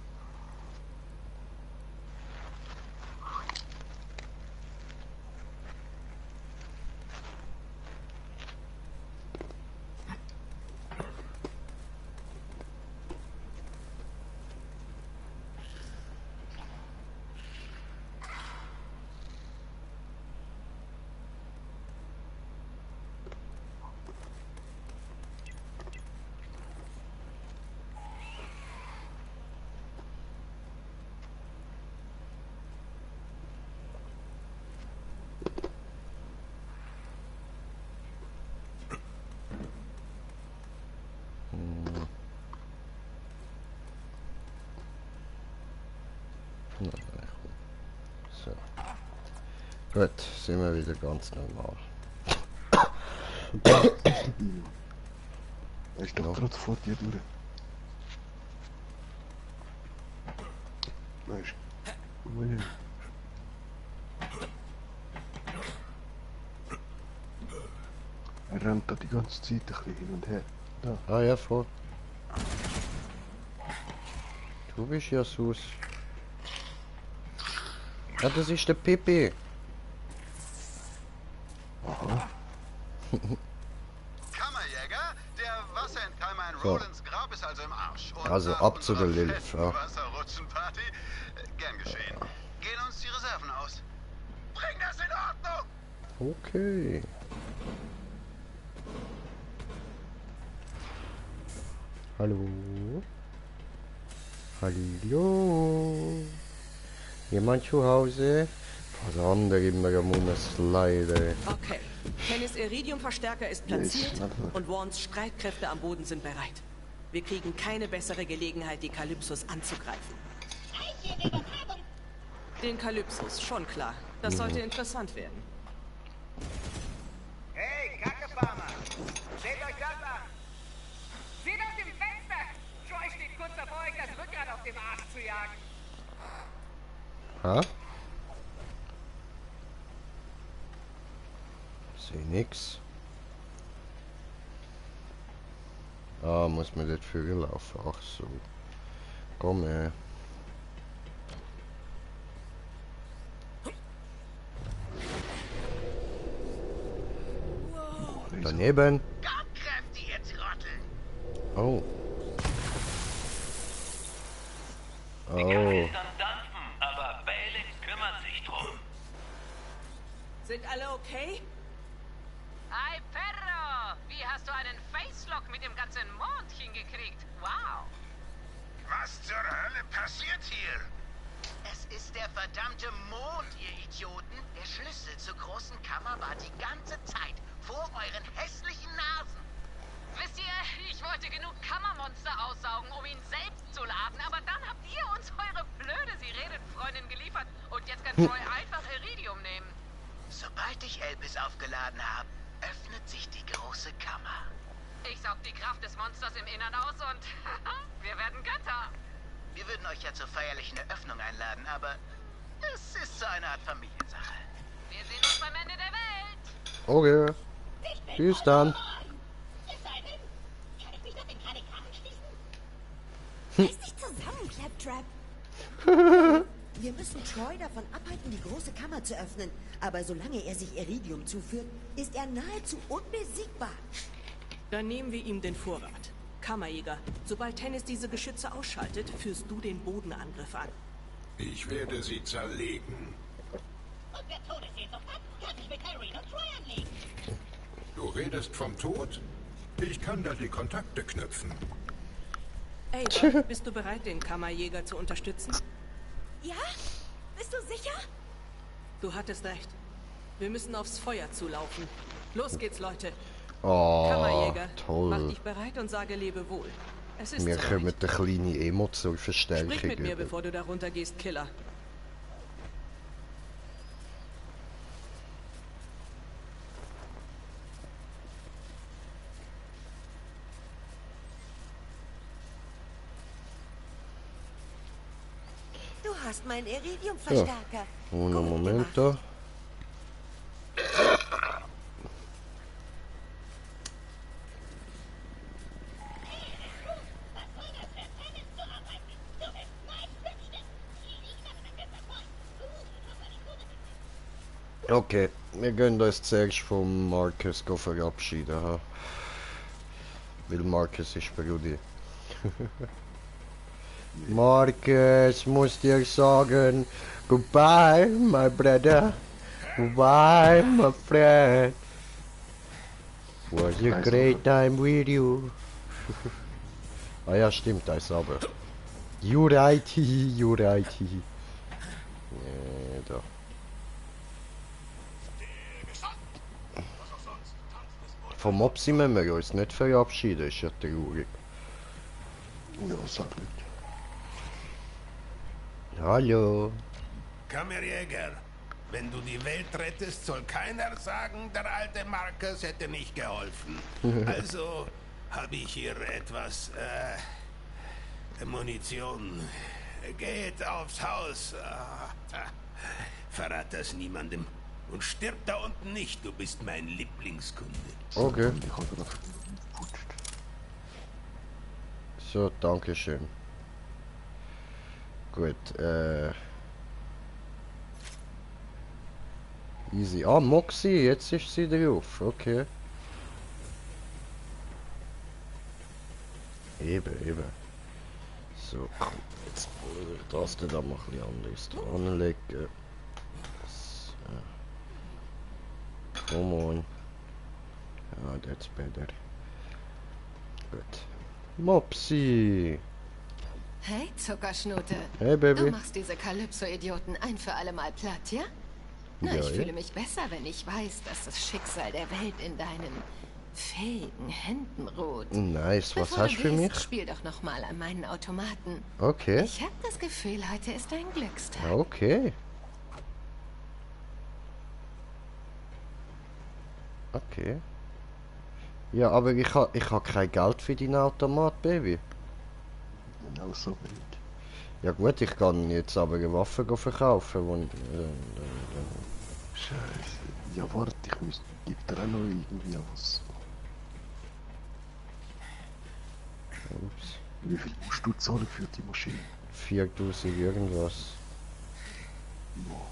So. Gut, sind wir wieder ganz normal. Er ist doch gerade vor dir durch. Nein, ist... Ui. Er rennt da die ganze Zeit ein bisschen hin und her. Da. Ah ja, voll. Du bist ja Sus. Ja, das ist der Pippi. Aha. Kammerjäger, der Wasserentkalmer in So. Rolands Grab ist also im Arsch. Und Also nach ab zu der unserer Lilith, fetten ja. Wasserrutschenparty, gern geschehen. Gehen uns die Reserven aus. Bring das in Ordnung! Okay. Hallo? Hallo? Jemand zu Hause? Verdammt, immer am Umslide. Okay. Tennis Iridium-Verstärker ist platziert und Warns Streitkräfte am Boden sind bereit. Wir kriegen keine bessere Gelegenheit, die Kalypsos anzugreifen. Den Kalypsos, schon klar. Das sollte interessant werden. Hey, Kackefarmer! Seht euch das an! Seht auf dem auf dem Arsch zu jagen. Ha? Seh nix. Ah, muss man dort für laufen? Ach so. Komm her. Daneben. Gottkräfte, ihr Trottel. Oh. Die Kisten dampfen, aber Baylex kümmert sich drum. Sind alle okay? Ay, Perro! Wie hast du einen Facelock mit dem ganzen Mond hingekriegt? Wow! Was zur Hölle passiert hier? Es ist der verdammte Mond, ihr Idioten. Der Schlüssel zur großen Kammer war die ganze Zeit vor euren hässlichen Nasen. Wisst ihr, ich wollte genug Kammermonster aussaugen, um ihn selbst zu laden, aber dann habt ihr uns eure blöde Sirenenfreundin geliefert und jetzt kann Troy einfach Iridium nehmen. Sobald ich Elpis aufgeladen habe, öffnet sich die große Kammer. Ich saug die Kraft des Monsters im Innern aus und wir werden Götter. Wir würden euch ja zur feierlichen Eröffnung einladen, aber es ist so eine Art Familiensache. Wir sehen uns beim Ende der Welt. Okay. Tschüss dann. Reiß dich zusammen, Claptrap. Wir müssen Troy davon abhalten, die große Kammer zu öffnen. Aber solange er sich Iridium zuführt, ist er nahezu unbesiegbar. Dann nehmen wir ihm den Vorrat. Kammerjäger, sobald Tennis diese Geschütze ausschaltet, führst du den Bodenangriff an. Ich werde sie zerlegen. Und wer Todessehnsucht hat, kann sich mit Irene und Troy anlegen. Du redest vom Tod? Ich kann da die Kontakte knüpfen. Ava, bist du bereit, den Kammerjäger zu unterstützen? Ja? Bist du sicher? Du hattest recht. Wir müssen aufs Feuer zulaufen. Los geht's, Leute. Oh, Kammerjäger, mach toll. dich bereit und sage Lebewohl. Es ist Wir soweit. kommen eine kleine Emo zur Verstärkung. Sprich mit mir, über. bevor du da runtergehst, Killer. Du hast meinen Iridium-Verstärker. Uno momento. Okay, wir gehen uns zuerst vom Marcus verabschieden. Ha? Weil Marcus ist Brudi. Marcus, muss dir sagen, goodbye, my brother. Goodbye, my friend. Was a great time with you. Ah ja, stimmt, das ist aber. You're right, you're right. Nee, da. Vom Mopsi müssen wir uns nicht verabschieden, ist ja traurig. Ja, sag nicht. Hallo. Kammerjäger, wenn du die Welt rettest, soll keiner sagen, der alte Marcus hätte nicht geholfen. Also habe ich hier etwas Munition. Geht aufs Haus. Verrat das niemandem. Und stirb da unten nicht, du bist mein Lieblingskunde. Okay. So, danke schön. Gut, easy. Ah, Moxie, jetzt ist sie drauf. Okay. Eben. So, komm, jetzt das da mal ein bisschen anders anlegen. So. Come on. Ah, that's better. Gut. Mopsi! Hey, Zuckerschnute. Hey, Baby. Du machst diese Kalypso-Idioten ein für alle Mal platt, ja? Na, Ja, ich ja. fühle mich besser, wenn ich weiß, dass das Schicksal der Welt in deinen fähigen Händen ruht. Nice, was Bevor hast du für gehst, mich? Spiel doch noch mal an meinen Automaten. Okay. Ich habe das Gefühl, heute ist ein Glückstag. Okay. Okay. Ja, aber ich ha kein Geld für deinen Automat, Baby. Genau so wild. Ja gut, ich kann jetzt aber eine Waffe verkaufen, wo... Scheiße. Ja, warte, gibt dir auch noch irgendwie was. Ups. Wie viel musst du zahlen für die Maschine? 4000 irgendwas. Boah.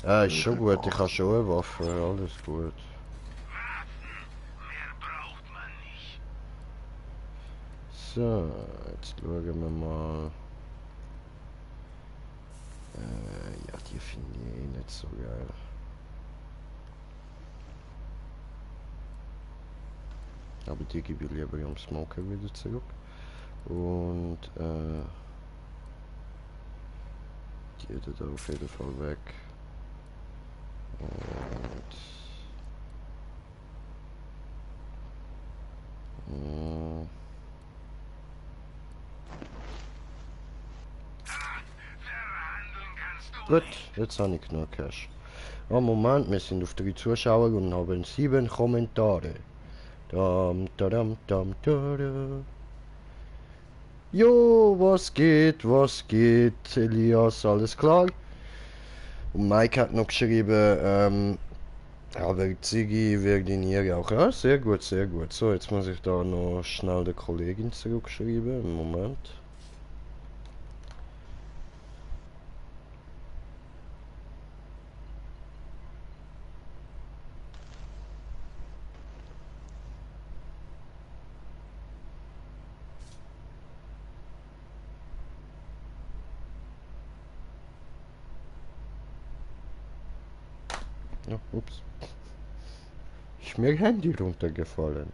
Ja, ist schon gut, ich habe schon eine Waffe, alles gut. So, jetzt schauen wir mal. Ja, die finde ich eh nicht so geil. Aber die gebe ich lieber am Smoker wieder zurück. Und die da auf jeden Fall weg. Und gut, jetzt habe ich genug Cash. Oh, Moment, wir sind auf 3 Zuschauer und haben 7 Kommentare. Dam, tadam, dam, tada. Jo, was geht, Elias, alles klar? Und Mike hat noch geschrieben, aber Ziggy wird in ihr auch. Ja, sehr gut, sehr gut. So, jetzt muss ich da noch schnell der Kollegin zurückschreiben. Einen Moment. Ja, ups. Ist mir Handy runtergefallen.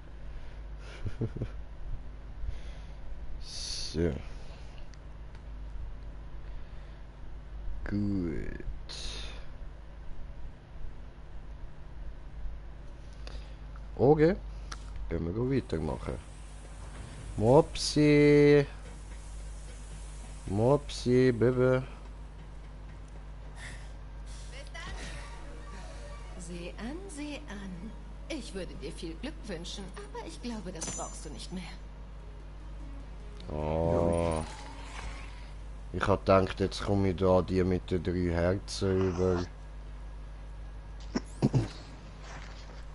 So. Gut. Okay. Können wir weitermachen. Mopsi. Mopsi, Baby. Seh an, seh an. Ich würde dir viel Glück wünschen, aber ich glaube, das brauchst du nicht mehr. Oh. Ich hab gedacht, jetzt komme ich da die mit den 3 Herzen über.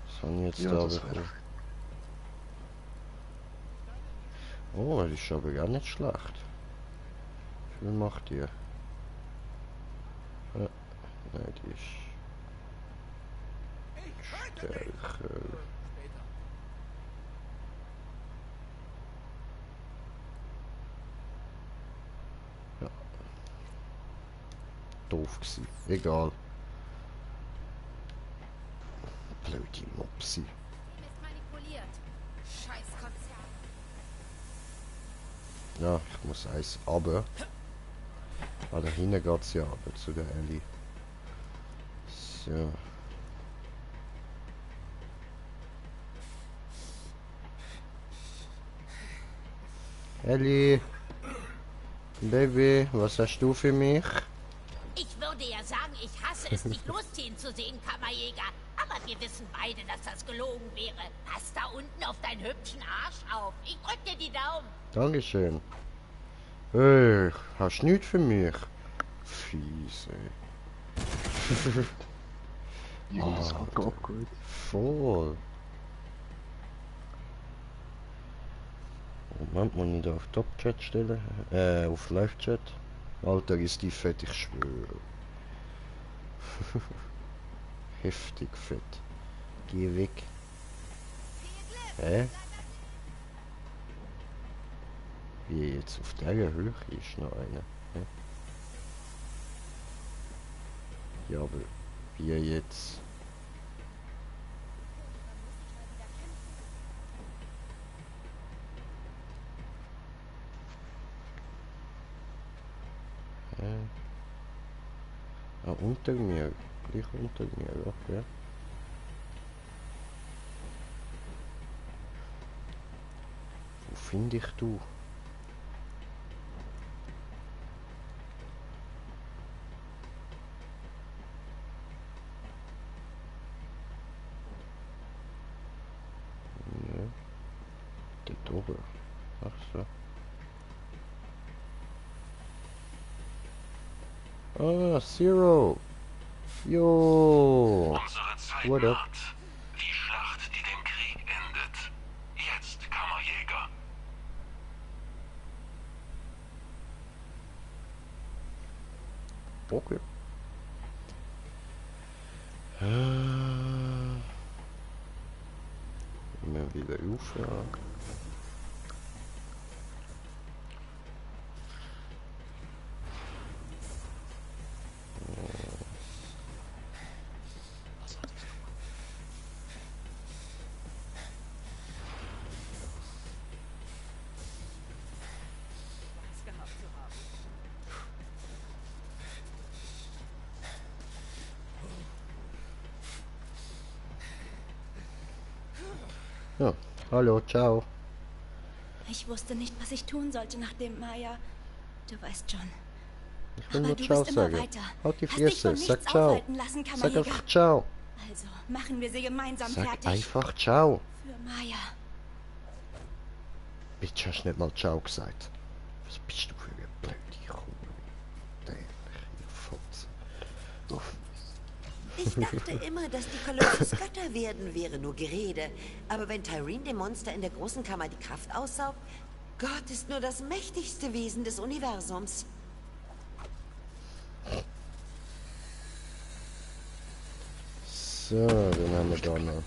Was habe ich jetzt Ja, da das bekommen? Oh, das ist aber gar nicht schlecht. Wie viel macht ihr? Ja, nein, die ist stärker. Ja. Doof gewesen. Egal. Blöde Mopsi. Ja, ich muss eins runter. Ah, da hinten geht's ja runter zu der Ellie. So. Ellie. Baby, was hast du für mich? Ich würde ja sagen, ich hasse es, dich losziehen zu sehen, Kammerjäger. Aber wir wissen beide, dass das gelogen wäre. Pass da unten auf deinen hübschen Arsch auf. Ich drück dir die Daumen. Dankeschön. Hey, hast du nichts für mich? Fies, ey. Ja, das hat abgeholt. Voll. Moment, muss ich da auf Top-Chat stellen? Auf Live-Chat? Alter, ist die fett, ich schwöre. Heftig fett. Geh weg. Hä? Wie jetzt auf der Höhe ist noch einer. Hä? Ja, aber wie jetzt? Ah, unter mir. Gleich unter mir, okay. Wo finde ich du? Ja. Dort oben. Ach so. Ah, Zero. Jo. Unsere Zeit What up? naht. Die Schlacht, die den Krieg endet. Jetzt, Kammerjäger. Okay. Immer wieder auf, ja. Ja, hallo, ciao. Ich wusste nicht, was ich tun sollte, nachdem Maya... Du weißt schon. Ich will Aber nur du ciao bist immer sagen. weiter. Halt die Hast dich von Fresse, nichts sag ciao. aufhalten lassen, Sag Kammerjäger. einfach ciao. Also, machen wir sie gemeinsam Sag fertig. einfach ciao. Für Maya. Bitch, hast nicht mal ciao gesagt. Was bist du für eine blöde Kuh? Dämliche Fotze. Ich dachte immer, dass die Kalypsos Götter werden, wäre nur Gerede. Aber wenn Tyreen dem Monster in der großen Kammer die Kraft aussaugt, Gott ist nur das mächtigste Wesen des Universums. So, den haben wir da noch.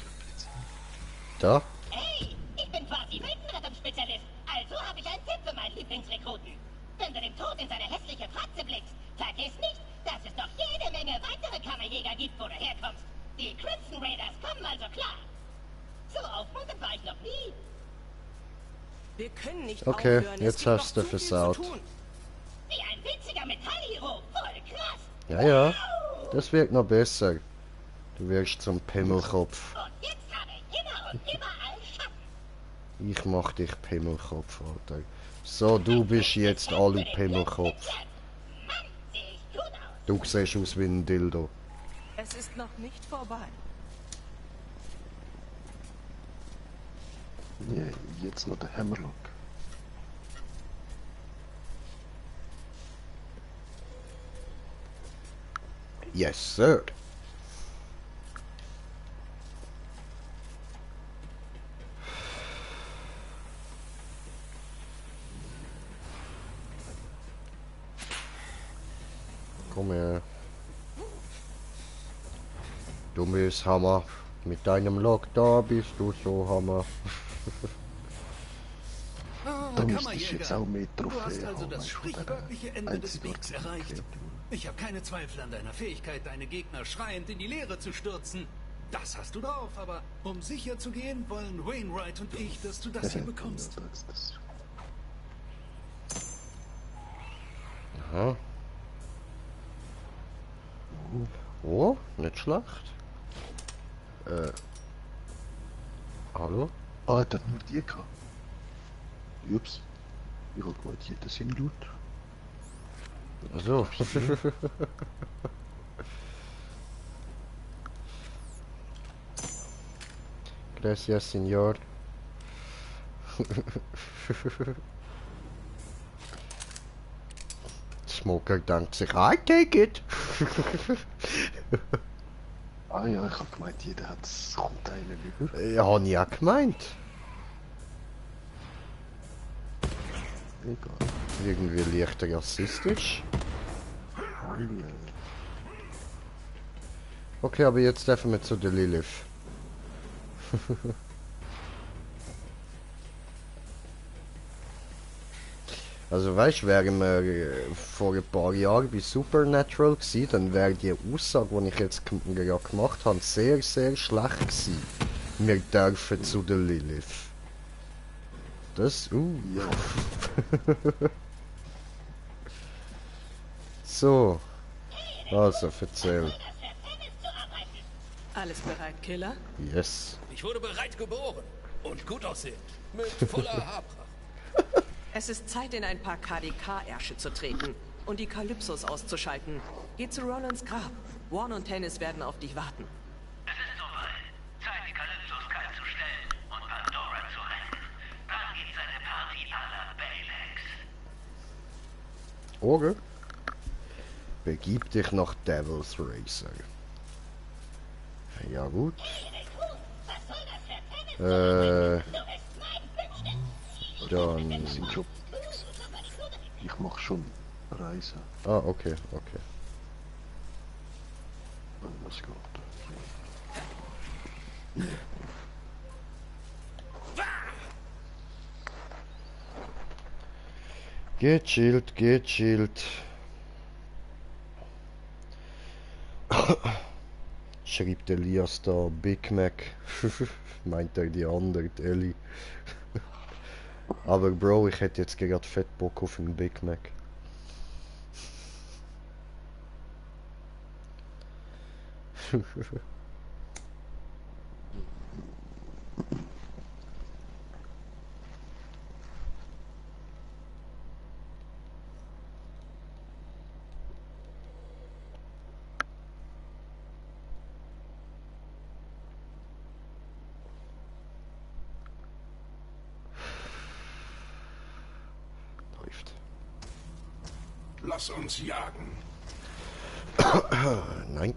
Da? Hey, ich bin quasi Weltenrettungsspezialist. Also habe ich einen Tipp für meinen Lieblingsrekruten. Wenn du dem Tod in seine hässliche Fratze blickst, vergiss nicht, dass es noch jede Menge weitere Kammerjäger gibt, wo du herkommst. Die Crimson Raiders kommen also klar. So aufmunternd war ich noch nie. Wir können nicht Okay, aufhören. jetzt hast du versaut. Wie ein winziger Metallhero. Voll krass. Ja, ja. Das wird noch besser. Du wirst zum Pimmelkopf. Und jetzt habe ich immer und überall Schatten. Ich mach dich Pimmelkopf, Alter. So, du bist jetzt Alu Pimmelkopf. Du siehst aus wie ein Dildo. Es ist noch nicht vorbei. Ja, jetzt noch der Hammerlock. Yes, sir. Komm her. Du bist Hammer. Mit deinem Lock da bist du so Hammer. Da müsste ich jetzt auch mehr Du hast Trophäen also haben. das sprichwörtliche Ende des Wegs erreicht. Ich habe keine Zweifel an deiner Fähigkeit, deine Gegner schreiend in die Leere zu stürzen. Das hast du drauf, aber um sicher zu gehen, wollen Wainwright und ich, dass du das hier bekommst. Aha. Oh, nicht schlecht. Hallo? Ah, der hat nur die gehabt. Ups. Ich hab gemeint, jeder sind Loot. Also. Gracias, Senor. Smoker denkt sich, I take it. Ah ja, ich hab gemeint, jeder hat es kommt einen über. Ja, hab ich auch gemeint. Egal. Irgendwie leicht rassistisch. Okay, aber jetzt dürfen wir zu der Lilith. Also weißt du, wären wir vor ein paar Jahren bei Supernatural gewesen, dann wäre die Aussage, die ich jetzt gerade gemacht habe, sehr, sehr schlecht gewesen. Wir dürfen zu der Lilith. Das, ja. So. Also, erzähl. Alles bereit, Killer? Yes. Ich wurde bereit geboren und gut aussehend, mit voller Haarpracht. Es ist Zeit, in ein paar KDK-Ärsche zu treten und die Kalypsos auszuschalten. Geh zu Rolands Grab. Warren und Tennis werden auf dich warten. Es ist soweit. Zeit, die Kalypsos kalt zu stellen und Pandora zu retten. Dann gibt's eine Party à la Baylex. Okay. Begib dich nach Devil's Racer. Ja gut. Dann... Ich mach schon Reise. Ah, okay, okay. Was geht? Gechillt, gechillt. Schreibt Elias da Big Mac. Meint er die andere, die Ellie. Aber Bro, ich hätte jetzt gerade fett Bock auf einen Big Mac. Lass uns jagen. Nein.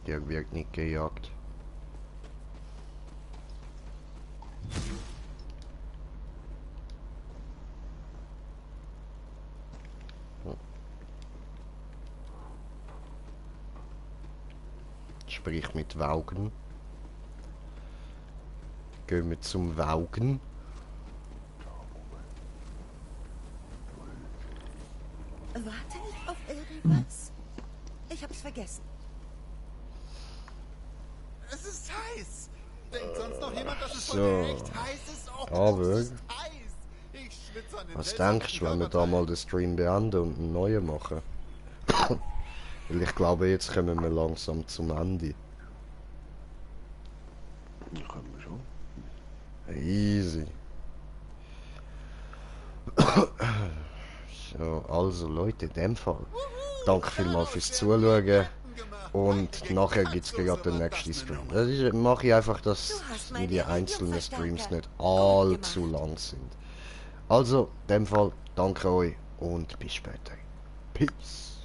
Der wird nicht gejagt. Sprich mit Waugen. Gehen wir zum Waugen. Warte ich auf irgendwas? Ich hab's vergessen. Es ist heiß! Denkt sonst noch jemand, dass es So. von echt heiß ist? Oh, Aber es ist heiß! Ich schwitze an den was Hälsen denkst du, wenn wir da mal den Stream beenden und einen neuen machen? Weil ich glaube, jetzt kommen wir langsam zum Ende. Ja, können wir schon. Easy. So, also Leute, in dem Fall. Danke vielmals fürs Zuschauen. Und nachher gibt es gerade den nächsten Stream. Das mache ich einfach, dass die einzelnen Streams nicht allzu lang sind. Also, in dem Fall, danke euch und bis später. Peace.